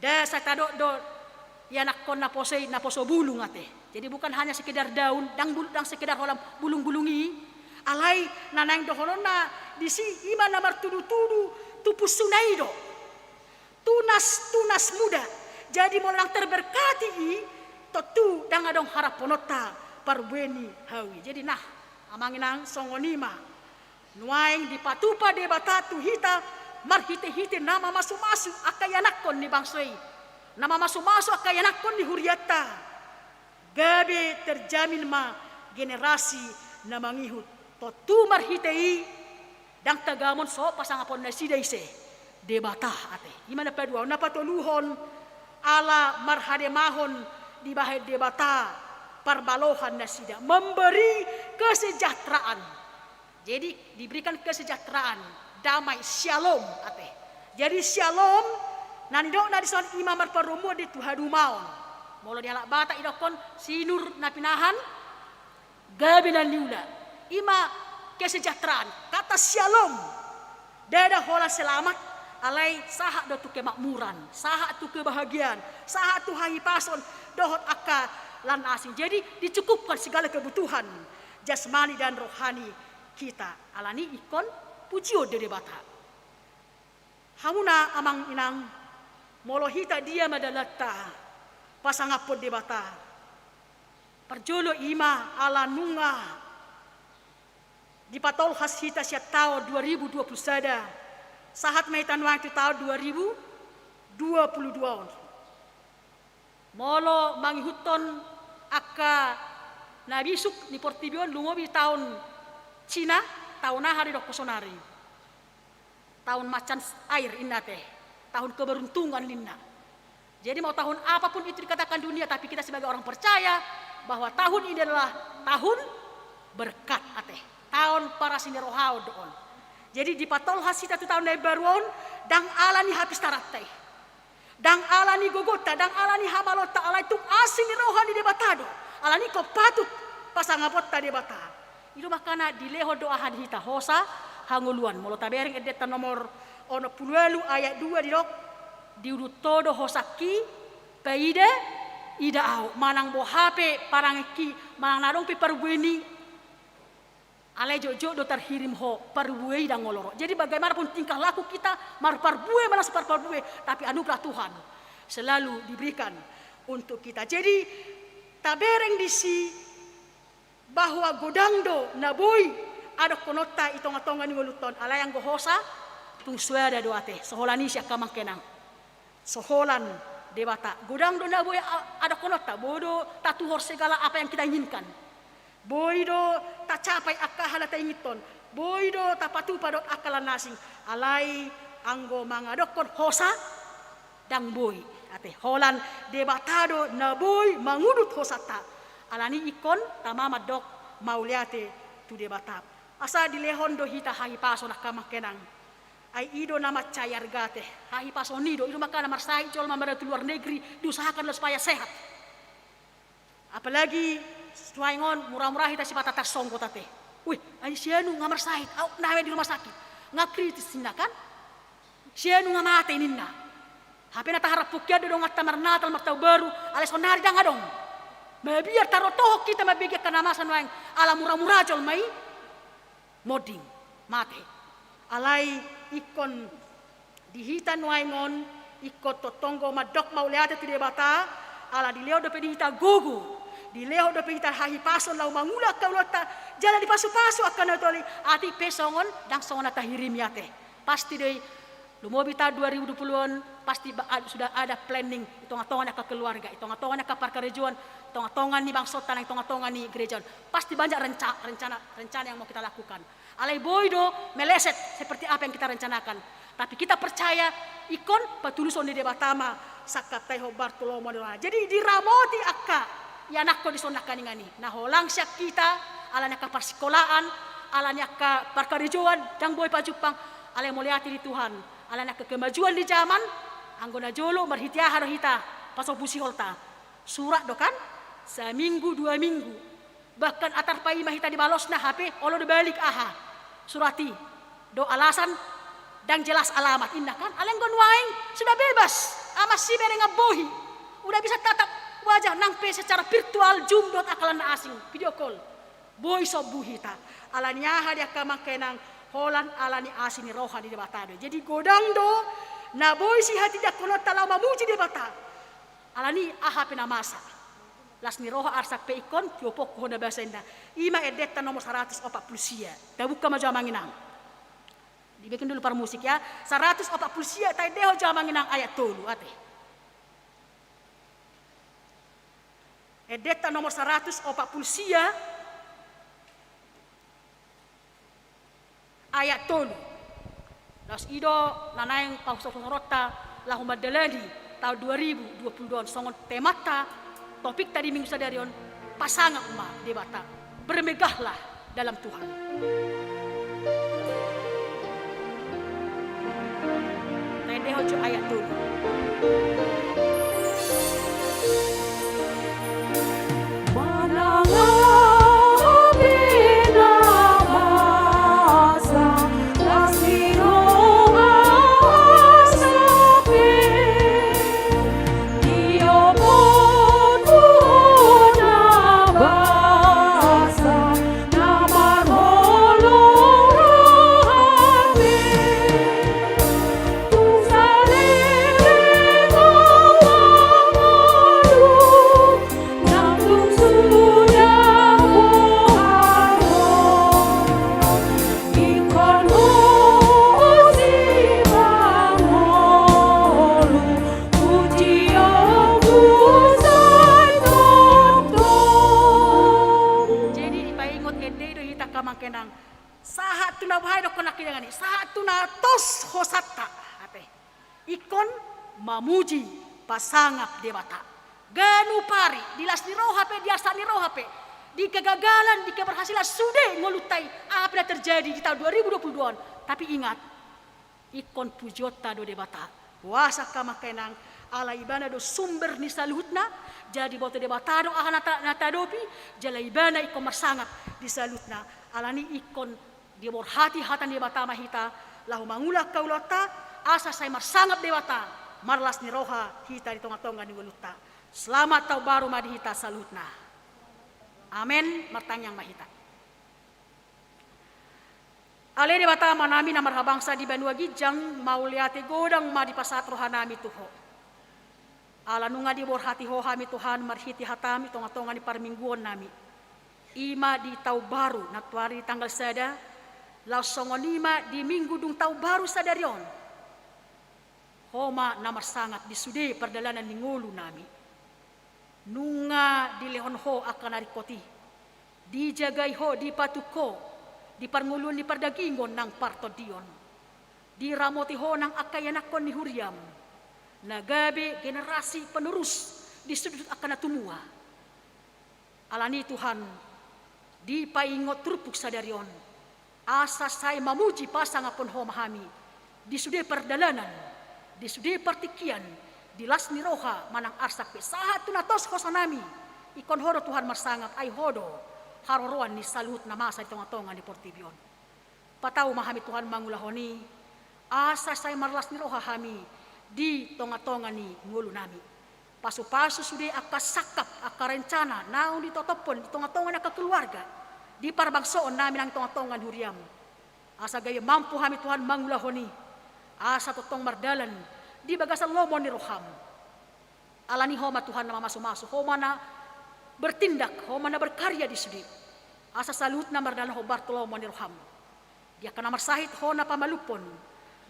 Nda sai tadok do ianakkon naposo i, naposo bulung ate. Jadi bukan hanya sekedar daun, ndang bul-, ndang sekedar holan bulung-bulung i, alai na naeng dohononna disi i ma na martudu-tudu tu pusuna i do. Tunas, tunas muda. Jadi molo ndang terberkati i, tontu ndang adong harapononta parbue ni hau i. Jadi nah, amang inang, songon i ma. Nuaeng dipatupa Debata tu hita marhite-hite na mamasu-masu angka ianakkon ni bangso i. Na mamasu-masu angka ianakkon ni hurianta. Gabe terjamin ma generasi na mangihut. Tontu marhite i, ndang tagamon so pasangapon nasida ise, Debata ate. I ma na paduahon. Na patoluhon, ala marhademahon dibahen Debata parbalohan nasida. Memberi kesejahteraan. Jadi diberikan kesejahteraan, damai, syalom ate. Jadi syalom na nidokna dison i ma marparomuan di tu hadumaon. Molo di halak Batak idokkon sinur na pinahan, gabe na niula. I ma kesejahteraan. Kata syalom. Ndada holan selamat, alai sahat do tu kemakmuran, sahat tu kebahagiaan, sahat tu hahipason, dohot angka lan asing. Jadi dicukupkan segala kebutuhan jasmani dan rohani kita. Alani i ingkon pujion do Debata. Hamuna amang inang, molo hita dia ma dalanta pasangaphon Debata? Parjolo i ma ala nunga Dipatolhas hita sian taon dua ribu dua puluh sada, sahat ma hita nuaeng tu taon dua ribu dua puluh dua on. Molo mangihuthon angka na bisuk ni portibi on, lumobi taon Cina, taon aha do didok sonari? Taon macan air inna ate, tahun keberuntungan ninna. Jadi mau tahun apapun itu dikatakan dunia, tapi kita sebagai orang percaya bahwa tahun ini adalah tahun berkat ate, taon parasi ni roha on do on. Jadi dipatolhas hita tu taon na imbaru on, ndang ala ni hapistaranta i, ndang ala ni gogonta, ndang ala ni hamaloonta, alai tung asi ni roha ni Debata do. Alani ingkon patut pasangaponta Debata. I do makana dilehon do aha di hita? Hosa hangoluan. Molo tabereng endenta nomor onom pulu ualu ayat dua didok, diudut ho do hosangki, paida, ida ahu, manang boha pe parangenki, manang na adong pe parbueni, alai jotjot do tarhirim ho, parbue i ndang olo ro. Jadi bagaimanapun tingkah laku kita, marparbue manang so marparbue, tapi anugerah Tuhan selalu diberikan untuk kita. Jadi tabereng disi bahwa godang do na boi adophononta i tongatonga ni ngolunta on, alai anggo hosa tung soada do ate, so holan i sian hamu amang inang. So holan Debata, godang do na boi a-, adophononta, boi do tatuhor segala apa yang kita inginkan. Boi do tacapai angka hal na tainginhon, boi do tapatupa dohot angka na asing, alai anggo mangadophon hosa, ndang boi ate, holan Debata do na boi mangudut hosanta. Alani ingkon tama mandok mauliate tu Debata. Asa dilehon do hita hahipason angka amang inang. Ai i do na mansai arga ate, hahipason i do, i do makana marsahit jolma mardalan tu luar negeri, diusahakan do supaya sehat. Apalagi nuaeng on mura-mura hita sipata tarsonggot ate. Weh, ai si anu nga marsahit, aut naeng di rumah sakit. Nga kritis ninna kan? Si anu nga mate ninna. Hape na taharapon hian do donganta marnatal, martaon baru, alai sonari ndang adong. Mabiar tarotohon hita mambege angka na masa nuaeng, ala mura-mura jolma i monding, mate. Alai ingkon di hita nuaeng on, ingkon tongtong do mandok mauliate tu Debata, ala dilehon dope di hita gogo, dilehon dope hita hahipason laho mangula angka ulaonta, jala dipasupasu angka na toli, atik pe songon, ndang songon na tahirimi ate. Pasti do i, lumobi taon dua ribu dua puluh on, pasti ba-, ad-, sudah ada planning i tongatonga ni angka keluarga, i tongatonga ni angka parkarejoan, tongatonga ni bangsonta nang tongatonga ni gereja on. Pasti banyak renca-, rencana, rencana yang mau kita lakukan. Alai boi do meleset seperti apa yang kita rencanakan. Tapi kita percaya, ingkon patuluson ni Debata ma sangkap tahi hombar tu lomo ni rohana. Jadi diramoti angka ianakhon dison nangkiningan i. Na holang sian hita, ala ni angka parsikolaan, ala ni angka parkarejoan, ndang boi pajumpang, alai mauliate di Tuhan. Ala ni angka kemajuan di zaman, anggo na jolo marhite aha do hita pasombu siholta? Surat do kan? Saminggu, dua minggu. Bahkan atar paima hita dibalosna hape, olo do balik aha surat i, do alasan, ndang jelas alamat, inna kan? Alai anggo nuaeng sudah bebas, aman sibereng, ambohi. Udah bisa tatap wajah nang pe secara virtual, Zoom dohot angka na asing, video call. Boi sombu hita. Ala ni aha di angka amang inang? Holan ala ni asi ni roha ni Debata do. Jadi godang do na boi sihatindangkononta laho mamuji Debata. Ala ni aha pe na masa. Las ni roha arsak pe ingkon, tiophonku ho na basa inna. I ma endenta nomor saratus opat pulu sia. Tabuka ma jo amang inang. Dibikin dulu parmusik ya. Saratus opat pulu sia, taendehon jo amang inang ayat tolu ate. Endenta nomor saratus opat pulu sia. Ayat tolu. Laos i do na naeng pahusorhusoronta laho mandalani taon dua ribu dua puluh dua on, songon temanta, topikta di minggu sadari on, pasangap ma Debata, bermegahlah dalam Tuhan. Taendehon jo ayat tolu. Sahat tu na tos hosanta, ate. Ingkon mamuji pasangap Debata. Ganup ari, di las ni roha pe, di arsak ni roha pe, di kegagalan, di keberhasilan, sude ngolunta i, apa na terjadi di tahun dua ribu dua puluh dua on. Tapi ingat, ingkon pujionta do Debata. Boasa angka amang inang, ala Ibana do sumber ni saluhutna, jadi boto Debata do aha na ta-, na tahadopi, jala Ibana ingkon marsangap di saluhutna. Alani ingkon diborhati hata ni Debata ma hita, laho mangula angka ulaonta, asa sai marsangap Debata, marlas ni roha hita di tonga-tonga ni ngolunta. Selamat taon baru ma di hita saluhutna. Amen, martangiang ma hita. Ale Debata Amanami na marhabangsa di banua ginjang, mauliate godang ma dipasahat rohanami tu Ho. Ala nunga diborhati Ho hami Tuhan marhite hataM di tonga-tonga ni parmingguonnami. I ma di taon baru, nantoari di tanggal sada, laos songon i ma di minggu dung taon baru sadari on. Ho ma na marsangap di sude pardalanan ni ngolunami. Nunga dilehon Ho angka na ringkot i. Dijagai Ho, dipatuk Ho, di parngoluon ni pardagingon nang partondion. Diramoti Ho nang angka ianakhon ni huriaM. Na gabe generasi penerus di suhut angka na tumua. Alani Tuhan, dipaingot turpuk sadari on, asa sai mamuji pasangapon Ho ma hami, di sude pardalanan, di sude partingkian, di las ni roha manang arsak pe sahat tu na tos hosanami, ingkon Ho do Tuhan marsangap, ai Ho do haroroan ni saluhut na masa di tonga-tonga ni portibi on. Patau ma hami Tuhan mangulahon i, asa sai marlas ni roha hami di tonga-tonga ni ngolunami. Pasu-pasu sude angka sangkap, angka rencana naung ditotophon di tonga-tonga ni angka keluarga, di parbangsoonnami nang di tonga-tonga ni huriaM. Asa gabe mampu hami Tuhan mangulahon i, asa tongtong mardalan di bagasan lomo ni rohaM. Alani Ho ma Tuhan na mamasu-masu, Ho ma na bertindak, Ho ma na berkarya di sude. Asa saluhutna mardalan hombar tu lomo ni rohaM. Di angka na marsahit Ho na pamalumhon,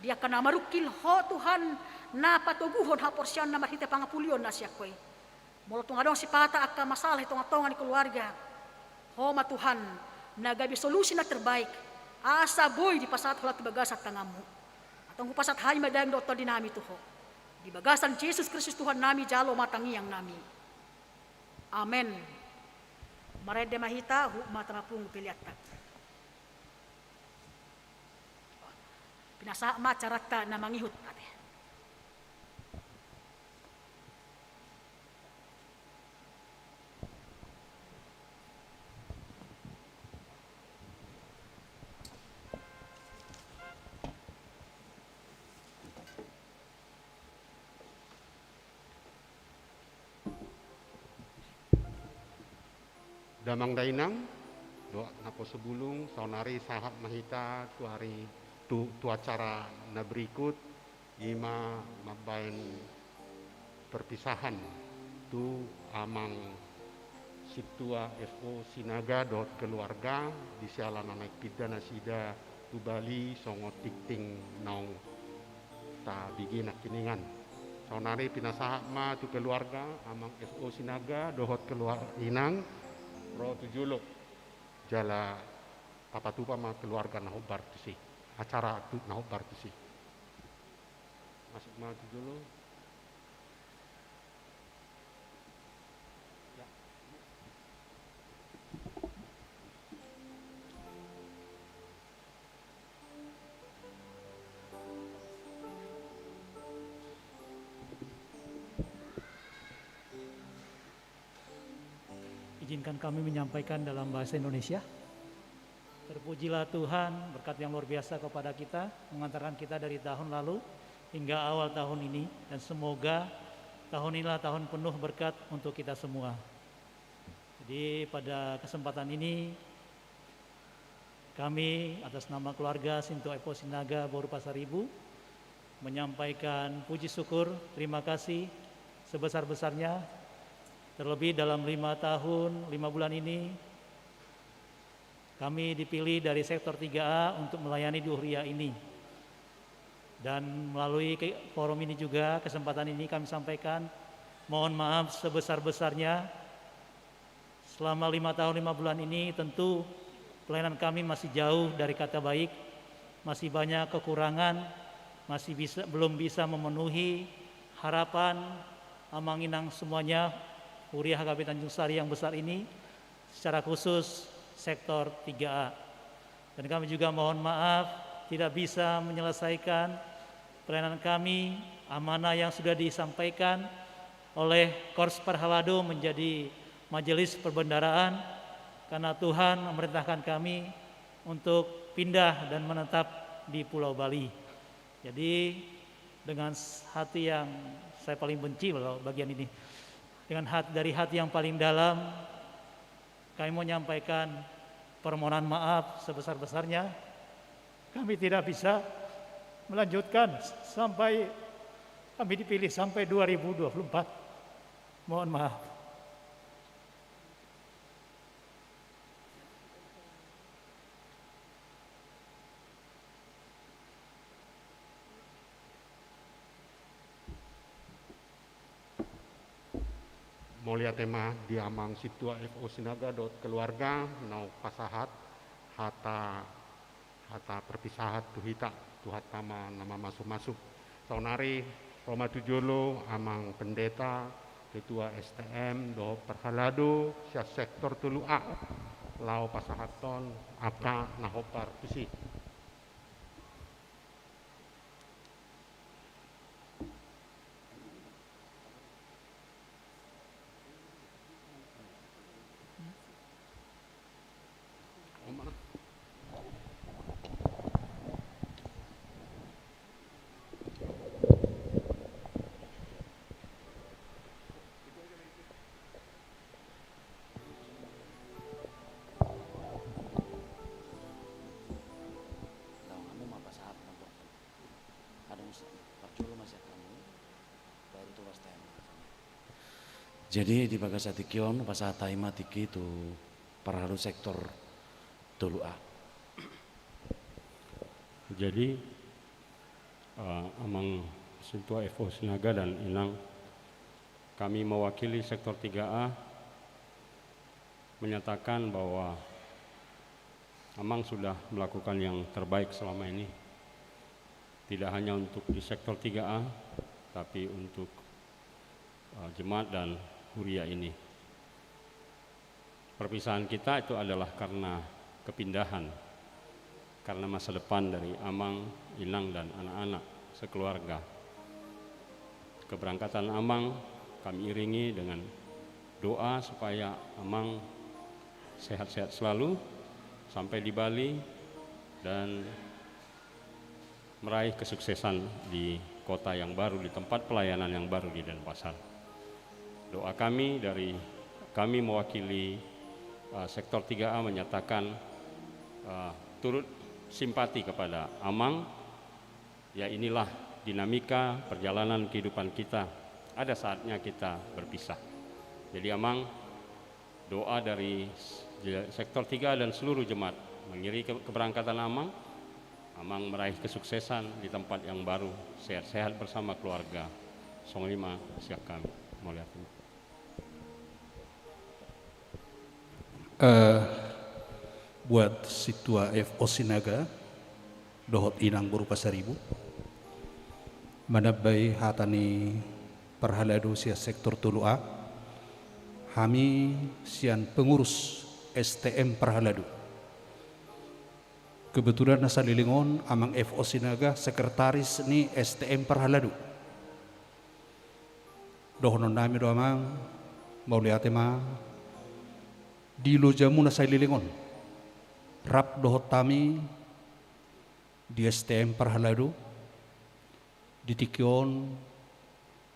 di angka na marungkil Ho Tuhan na patoguhon haporseaonna marhite pangapulion na sian Ho i. Molo tung adong sipata angka masalah di tonga-tonga ni keluarga, Ho ma Tuhan na gabe solusi na terbaik, asa boi dipasahat holan tu bagasan tanganMu. Antong hupasahat hami ma daging dohot tondinami tu Ho. Di bagasan Jesus Kristus Tuhannami jalo ma tangiangnami. Amen. Marende ma hita, huhut ma tapapungu peleanta. Pinasahat ma acaranta na mangihut, ate. Damang dainang, dohot naposo bulung, saonari sahat ma hita tu ari tu, tu acara na berikut, i ma mambahen perpisahan tu Amang Sintua F O Sinaga dohot keluarga, di siala na naeng pinda nasida tu Bali songon tingting naung tabege nangkiningan. Saonari pinasahat ma tu keluarga Amang F O Sinaga dohot keluarga inang ro tu jolo. Jala tapatupa ma keluarga na hombar tusi. Acara tu na hombar tusi. Masuk ma tu jolo. Ya. Izinkan kami menyampaikan dalam bahasa Indonesia. Terpujilah Tuhan, berkat yang luar biasa kepada kita, mengantarkan kita dari tahun lalu hingga awal tahun ini, dan semoga tahun inilah tahun penuh berkat untuk kita semua. Jadi, pada kesempatan ini, kami atas nama keluarga Sintua F O Sinaga Boru Pasaribu menyampaikan puji syukur, terima kasih sebesar-besarnya, terlebih dalam lima tahun, lima bulan ini, kami dipilih dari sektor tiga A untuk melayani di Huria ini. Dan melalui ke-, forum ini juga, kesempatan ini kami sampaikan, mohon maaf sebesar-besarnya. Selama lima tahun, lima bulan ini, tentu pelayanan kami masih jauh dari kata baik. masih banyak kekurangan, masih bisa, belum bisa memenuhi harapan Amang Inang semuanya, Huria H K B Tanjung Sari yang besar ini, secara khusus sektor tiga A. Dan kami juga mohon maaf tidak bisa menyelesaikan pelayanan kami, amanah yang sudah disampaikan oleh Korps Parhalado menjadi Majelis Perbendaharaan, karena Tuhan memerintahkan kami untuk pindah dan menetap di Pulau Bali. Jadi, dengan s-, hati yang, saya paling benci loh bagian ini, dengan hat-, dari hati yang paling dalam, kami mau menyampaikan permohonan maaf sebesar-besarnya. Kami tidak bisa melanjutkan s-, sampai kami dipilih sampai dua ribu dua puluh empat. Mohon maaf. Mauliate ma di Amang Sintua F O Sinaga dohot keluarga, na hupasahat hata, hata perpisahan tu hita, Tuhanta ma na mamasumasu. Saonari ro ma tu jolo Amang Pendeta, Ketua S T M dohot Parhalado sian sektor tolu A, laho pasahathon angka na hombar tusi. Jadi di bagasan tingki on, pasahat hami ma tingki tu parhalado sektor tolu A. Jadi, eh, Amang Sintua F O Sinaga dan Inang, kami mewakili sektor tiga A menyatakan bahwa Amang sudah melakukan yang terbaik selama ini. Tidak hanya untuk di sektor tiga A, tapi untuk, eh, jemaat dan huria ini. Perpisahan kita itu adalah karena kepindahan, karena masa depan dari Amang, Inang, dan anak-anak sekeluarga. Keberangkatan Amang kami iringi dengan doa supaya Amang sehat-sehat selalu sampai di Bali dan meraih kesuksesan di kota yang baru, di tempat pelayanan yang baru di Denpasar. Doa kami dari, kami mewakili, eh, sektor tiga A menyatakan, eh, turut simpati kepada Amang. Ya, inilah dinamika perjalanan kehidupan kita. Ada saatnya kita berpisah. Jadi, Amang, doa dari s-, je-, sektor tiga dan seluruh jemaat mengiringi ke-, keberangkatan Amang. Amang meraih kesuksesan di tempat yang baru, sehat-sehat bersama keluarga. Songon i ma sian hami. Mauliate. Eh, buat Sintua F O Sinaga dohot Inang boru Pasaribu, manambai hata ni parhalado sian sektor tolu A, hami sian pengurus S T M Parhalado. Kebetulan na saleleng on Amang F O Sinaga, sekretaris ni S T M Parhalado. Dohonon nami do, Amang, mauliate ma di loja muna saleleng on, rap dohot hami di S T M Parhalado. Di tingki on,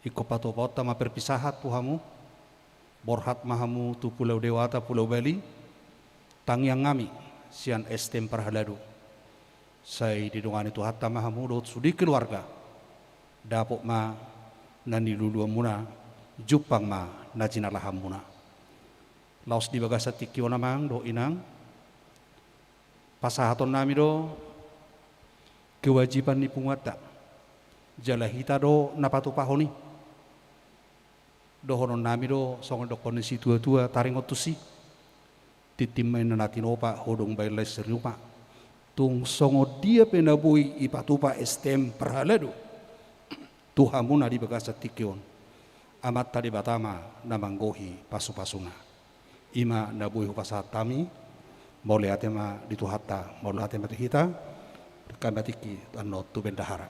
ingkon patupaonta ma perpisahan tu hamu, borhat ma hamu tu Pulau Dewata, Pulau Bali, tangiang nami sian S T M Parhalado. Sai didongani Tuhanta ma hamu dohot sude keluarga. Dapot ma na niluluan muna, jumpang ma na jinalahan muna. Laos di bagasan tingki on, Amang dohot Inang, pasahaton nami do kewajiban ni punguanta. Jala hita do na patupahon i. Dohonon nami do songon dokkon ni situatua taringot tusi: Tintin ma inna na tinopa, hodong bahen lae sariupa. Tung songon dia pe na boi ipatupa S T M parhalado tu hamuna di bagasan tingki on, Amanta Debata ma na manggohi pasupasuna. I ma na boi hupasahat hami. Mauliate ma di Tuhanta, mauliate ma di hita. Hami ma tingki annon tu bendahara.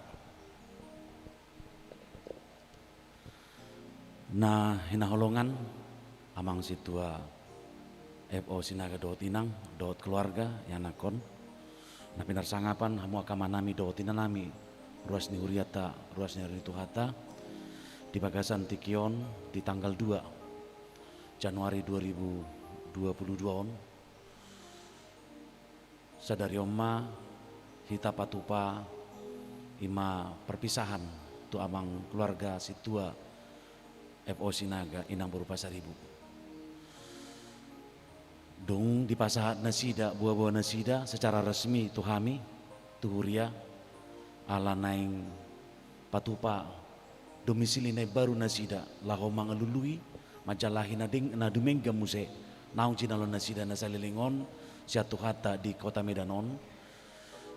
Na hinaholongan amang sintua F O Sinaga dohot inang dohot keluarga, ianakhon. Na pinarsangapan hamu angka amanami dohot inanami, ruas ni hurianta, ruas ni ari ni Tuhanta, di bagasan tingki on di tanggal dua Januari dua ribu dua puluh dua on. Sadari on ma hita patupa i ma perpisahan tu amang keluarga sintua F O Sinaga, inang boru Pasaribu. Dung dipasahat nasida, boaboa nasida secara resmi tu hami, tu huria, ala naeng patupa domisili na imbaru nasida, laho mangalului manjalahi na deng-, na dumenggan muse naung jinalo nasida na saleleng on sian Tuhanta di kota Medan on.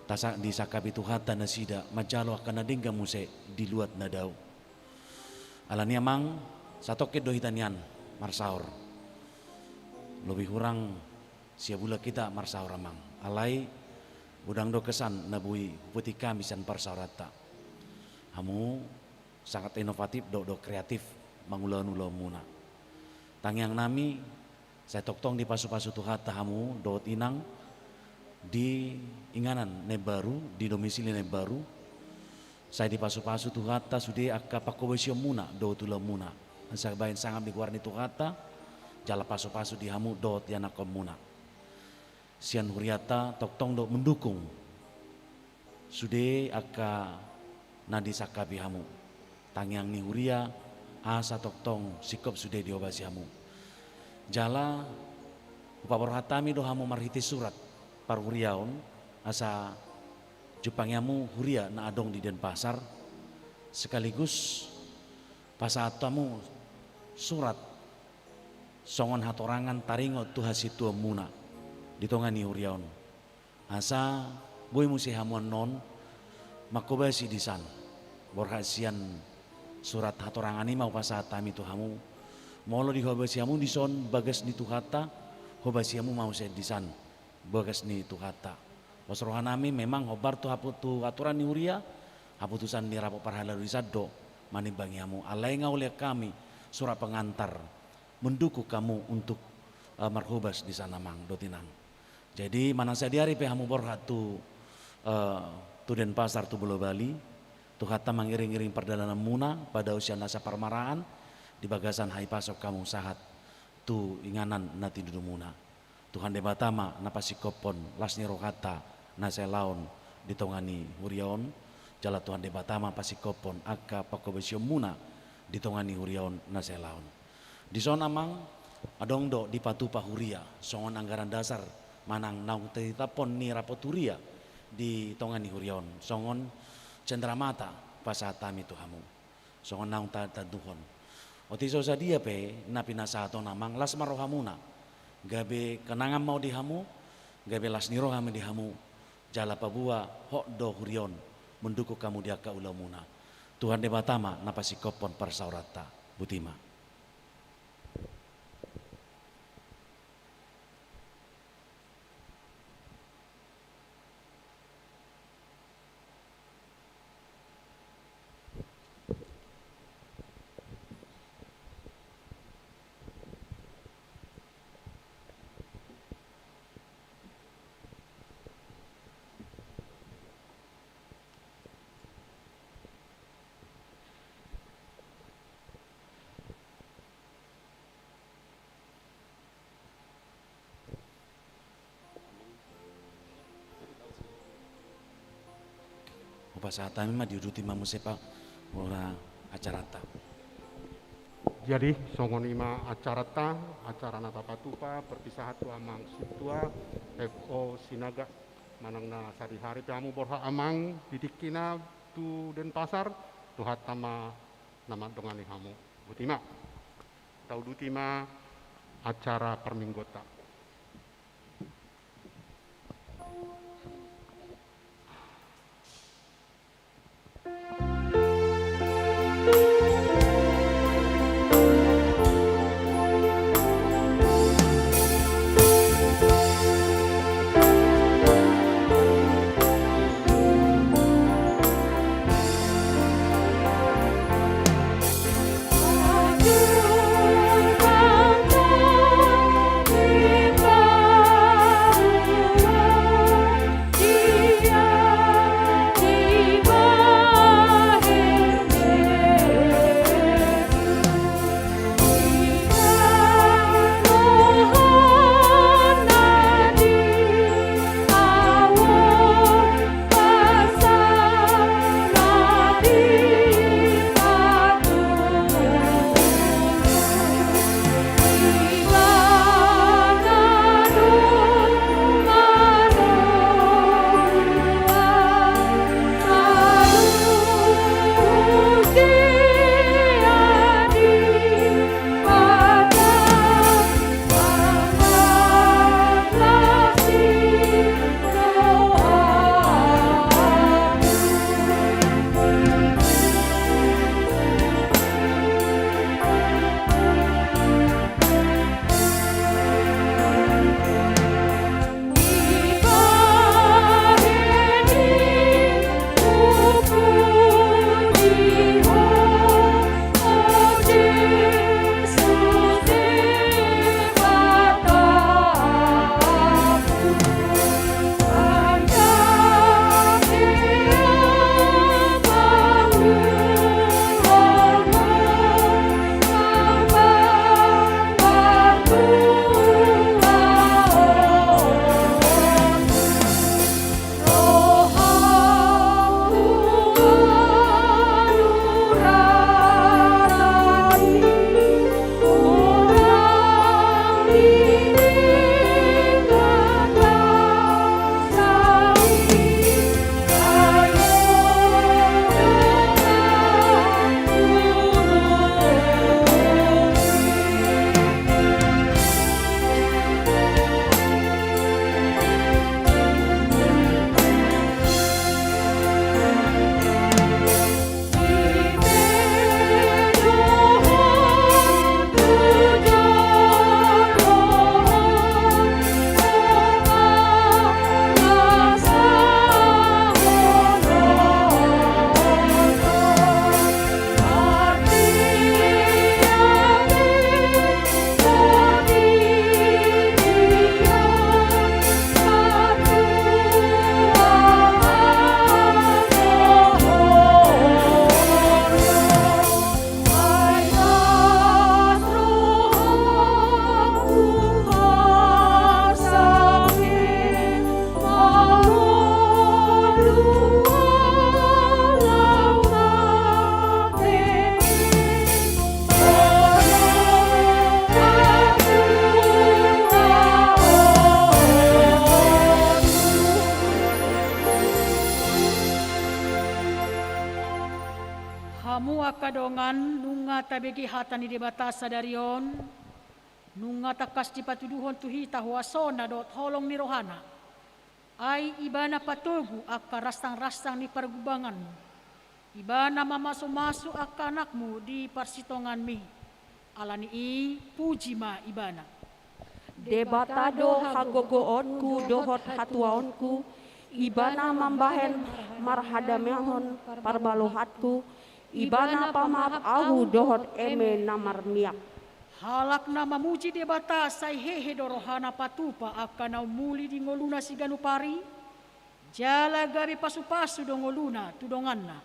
Tasa-, disangkapi Tuhanta nasida manjalo angka na denggan muse di luat na dao. Alani amang, satongkin do hita nian marsaor. Lobi hurang sia bulan hita marsaor amang. Alai godang do kesan na boi hupetik hami sian parsaoranta. Hamu sangat inovatif dohot do kreatif mangulahon ulaonmuna. Tangiangnami, sai tongtong dipasupasu Tuhanta hamu dohot inang di inganan na imbaru, di domisili na imbaru. Sai dipasupasu Tuhanta sude angka panghobasionmuna dohot ulaonmuna, asa bahen sangap di goar ni Tuhanta, jala pasupasu di hamu dohot ianakhonmuna. Sian hurianta tongtong do mendukung sude angka na disangkapi hamu. Tangiang ni huria asa tongtong singkop sude dihobasi hamu. Jala hupaborhat hami do hamu marhite surat parhuriaon asa jumpangi hamu huria na adong di Denpasar, sekaligus pasahat hamu surat songon hatorangan taringot tu hasintuonmuna di tonga ni huria on. Asa boi muse hamu annon manghobasi disan. Borhat sian surat hatorangan i ma hupasahat hami tu hamu. Molo dihobasi hamu dison bagas ni Tuhanta, hobasi hamu ma muse disan bagas ni Tuhanta. Pos rohanami memang hombar tu hapu-, tu aturan ni huria, haputusan ni rapot parhalado disan do manimbangi hamu. Alai nga hulean hami surat pengantar mendukung hamu untuk, eh, marhobas disan amang dohot inang. Jadi manang sadihari pe hamu borhat tu, eh, tu Denpasar tu Pulo Bali, Tuhanta mangiringiring pardalananmuna, padao sian nasa parmaraan, di bagasan hahipason hamu sahat tu inganan na tinidumuna. Tuhan Debata ma na pasingkophon las ni rohanta na sai laon di tonga ni huria on, jala Tuhan Debata ma pasingkophon angka panghobasionmuna di tonga ni huria on na sai laon. Dison amang, adong do dipatupa huria songon anggaran dasar manang naung titahon ni rapot huria di tonga ni huria on, songon cendramata pasahat hami tu hamu. Songon naung ta-, tatantuhon. Otik so sadia pe na pinasahat on amang, las ma rohamuna. Gabe kenangan ma on di hamu, gabe las ni roha ma on di hamu, jala paboa hot do huria on mendukung hamu di angka ulaonmuna. Tuhan Debata ma na pasingkophon parsaoranta. Botima. Hupasahat hami ma, diuduti ma muse, Pak, boha acaranta. Jadi songon i ma acaranta, acara na tapatupa, perpisahan tu amang sintua F O Sinaga. Manang na sadihari pe hamu borhat amang di tingkina tu Denpasar, Tuhanta ma na mandongani hamu. Botima. Tauduti ma acara parmingguonta. Hamu angka dongan, nunga tabege hata ni Debata sadari on, nunga tangkas dipatuduhon tu hita huasona dohot holong ni rohana. Ai Ibana patogu angka ransang-ransang ni pargumbanganmu. Ibana mamasumasu angka anakmu di parsitonganmi. Alani i, puji ma Ibana. Debata do hagogoonku dohot hatuaonku, Ibana mambahen marhadamehon parbalohanku, Ibana pamaaf ahu dohot eme na marmiak. Halak na mamuji Debata sai hehe do rohana patupa angka na umuli di ngoluna siganup ari, jala gabe pasupasu do ngoluna tu donganna.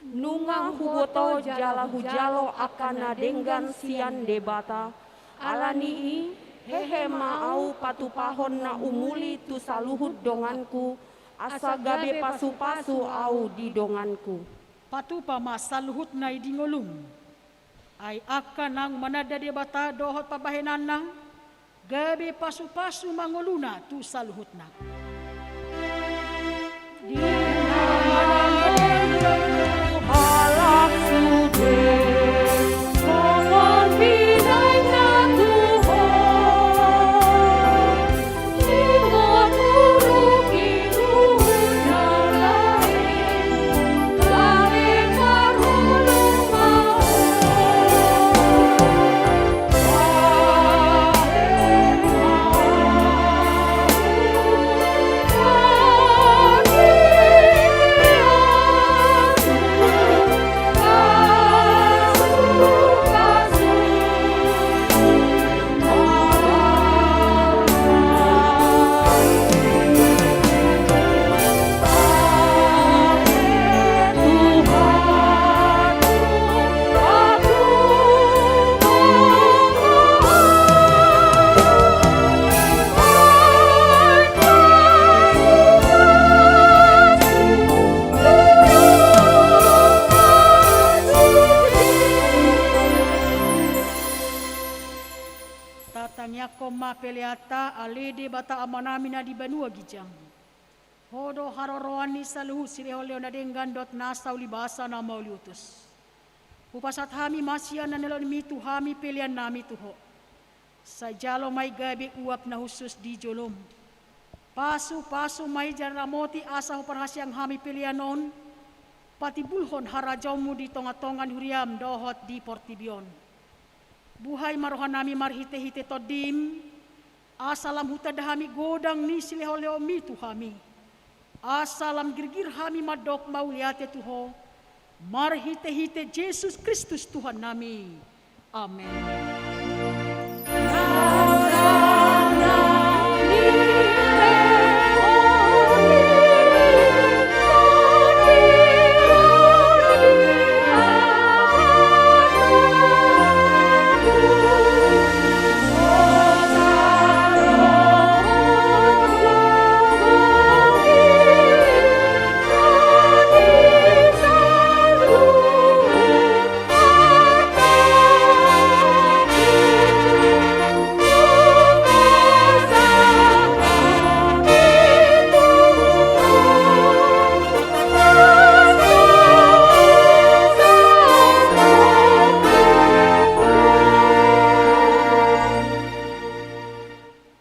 Nunga huboto jala hujalo angka na denggan sian Debata, alani i hehe ma ahu patupahon na umuli tu saluhut donganku, asa gabe pasupasu ahu di donganku. Patupa ma saluhutna i di ngolum. Ai angka naung mananda Debata dohot pambahenanna, gabe pasupasu ma ngoluna tu saluhutna. Di na mananda halak sude, songon binahen na tu ho, songon urupi ruhut na lae, Tatangiangkon ma peleanta. Ale Debata Amanami na di banua ginjang. Ho do haroroan ni saluhut silehonlehon na denggan dohot nasa ulibasa na mauliutus. Hupasahat hami ma sian na nilehonmi tu hami peleannami tu Ho. Sai jalo ma i gabe uap na hushus di jolom. Pasupasu ma i jala ramoti asa huparhaseang hami pelean on patimbulhon harajaonmu di tongatonga ni huriam dohot di portibi on. Buhai ma rohanami marhitehite Tondim, asa lam hutanda hami godang ni silehonlehonmi tu hami. Asa lam girgir hami mandok mauliate tu Ho, marhitehite Jesus Kristus Tuhannami. Amen.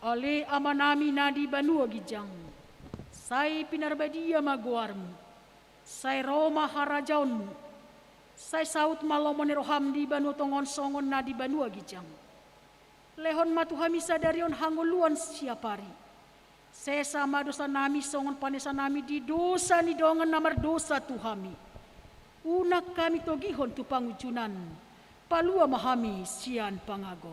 Ale Amanami na di banua ginjang, sai pinarbadia ma goarmu, sai ro ma harajaonmu, sai saut ma lomo ni roham di banua tonga on songon na di banua ginjang. Lehon ma tu hami sadari on hangoluan siapari. Sesa ma dosanami songon panesanami di dosa ni dongan na mardosa tu hami. Unang hami togihon tu pangunjunan. Palua ma hami sian pangago.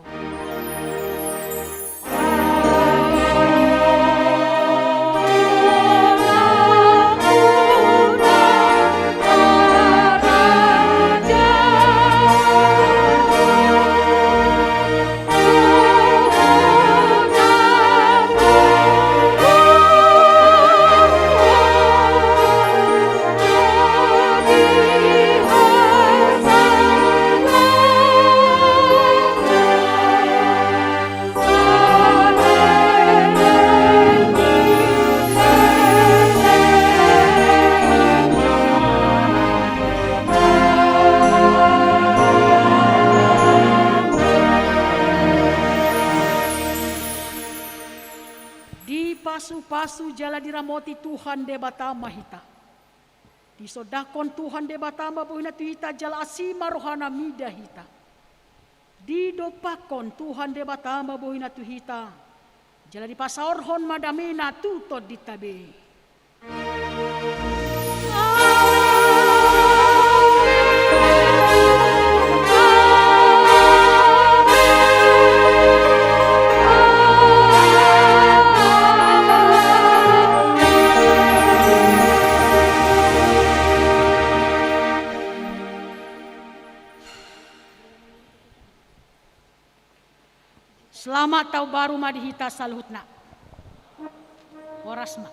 Dipasupasu jala diramoti Tuhan Debata ma hita. Disondangkon Tuhan Debata ma bohina tu hita jala asi ma rohana mida hita. Didompakkon Tuhan Debata ma bohina tu hita, jala dipasaorhon ma damena tu tondinta be. Selamat Taon Baru ma di hita saluhutna. Horas ma.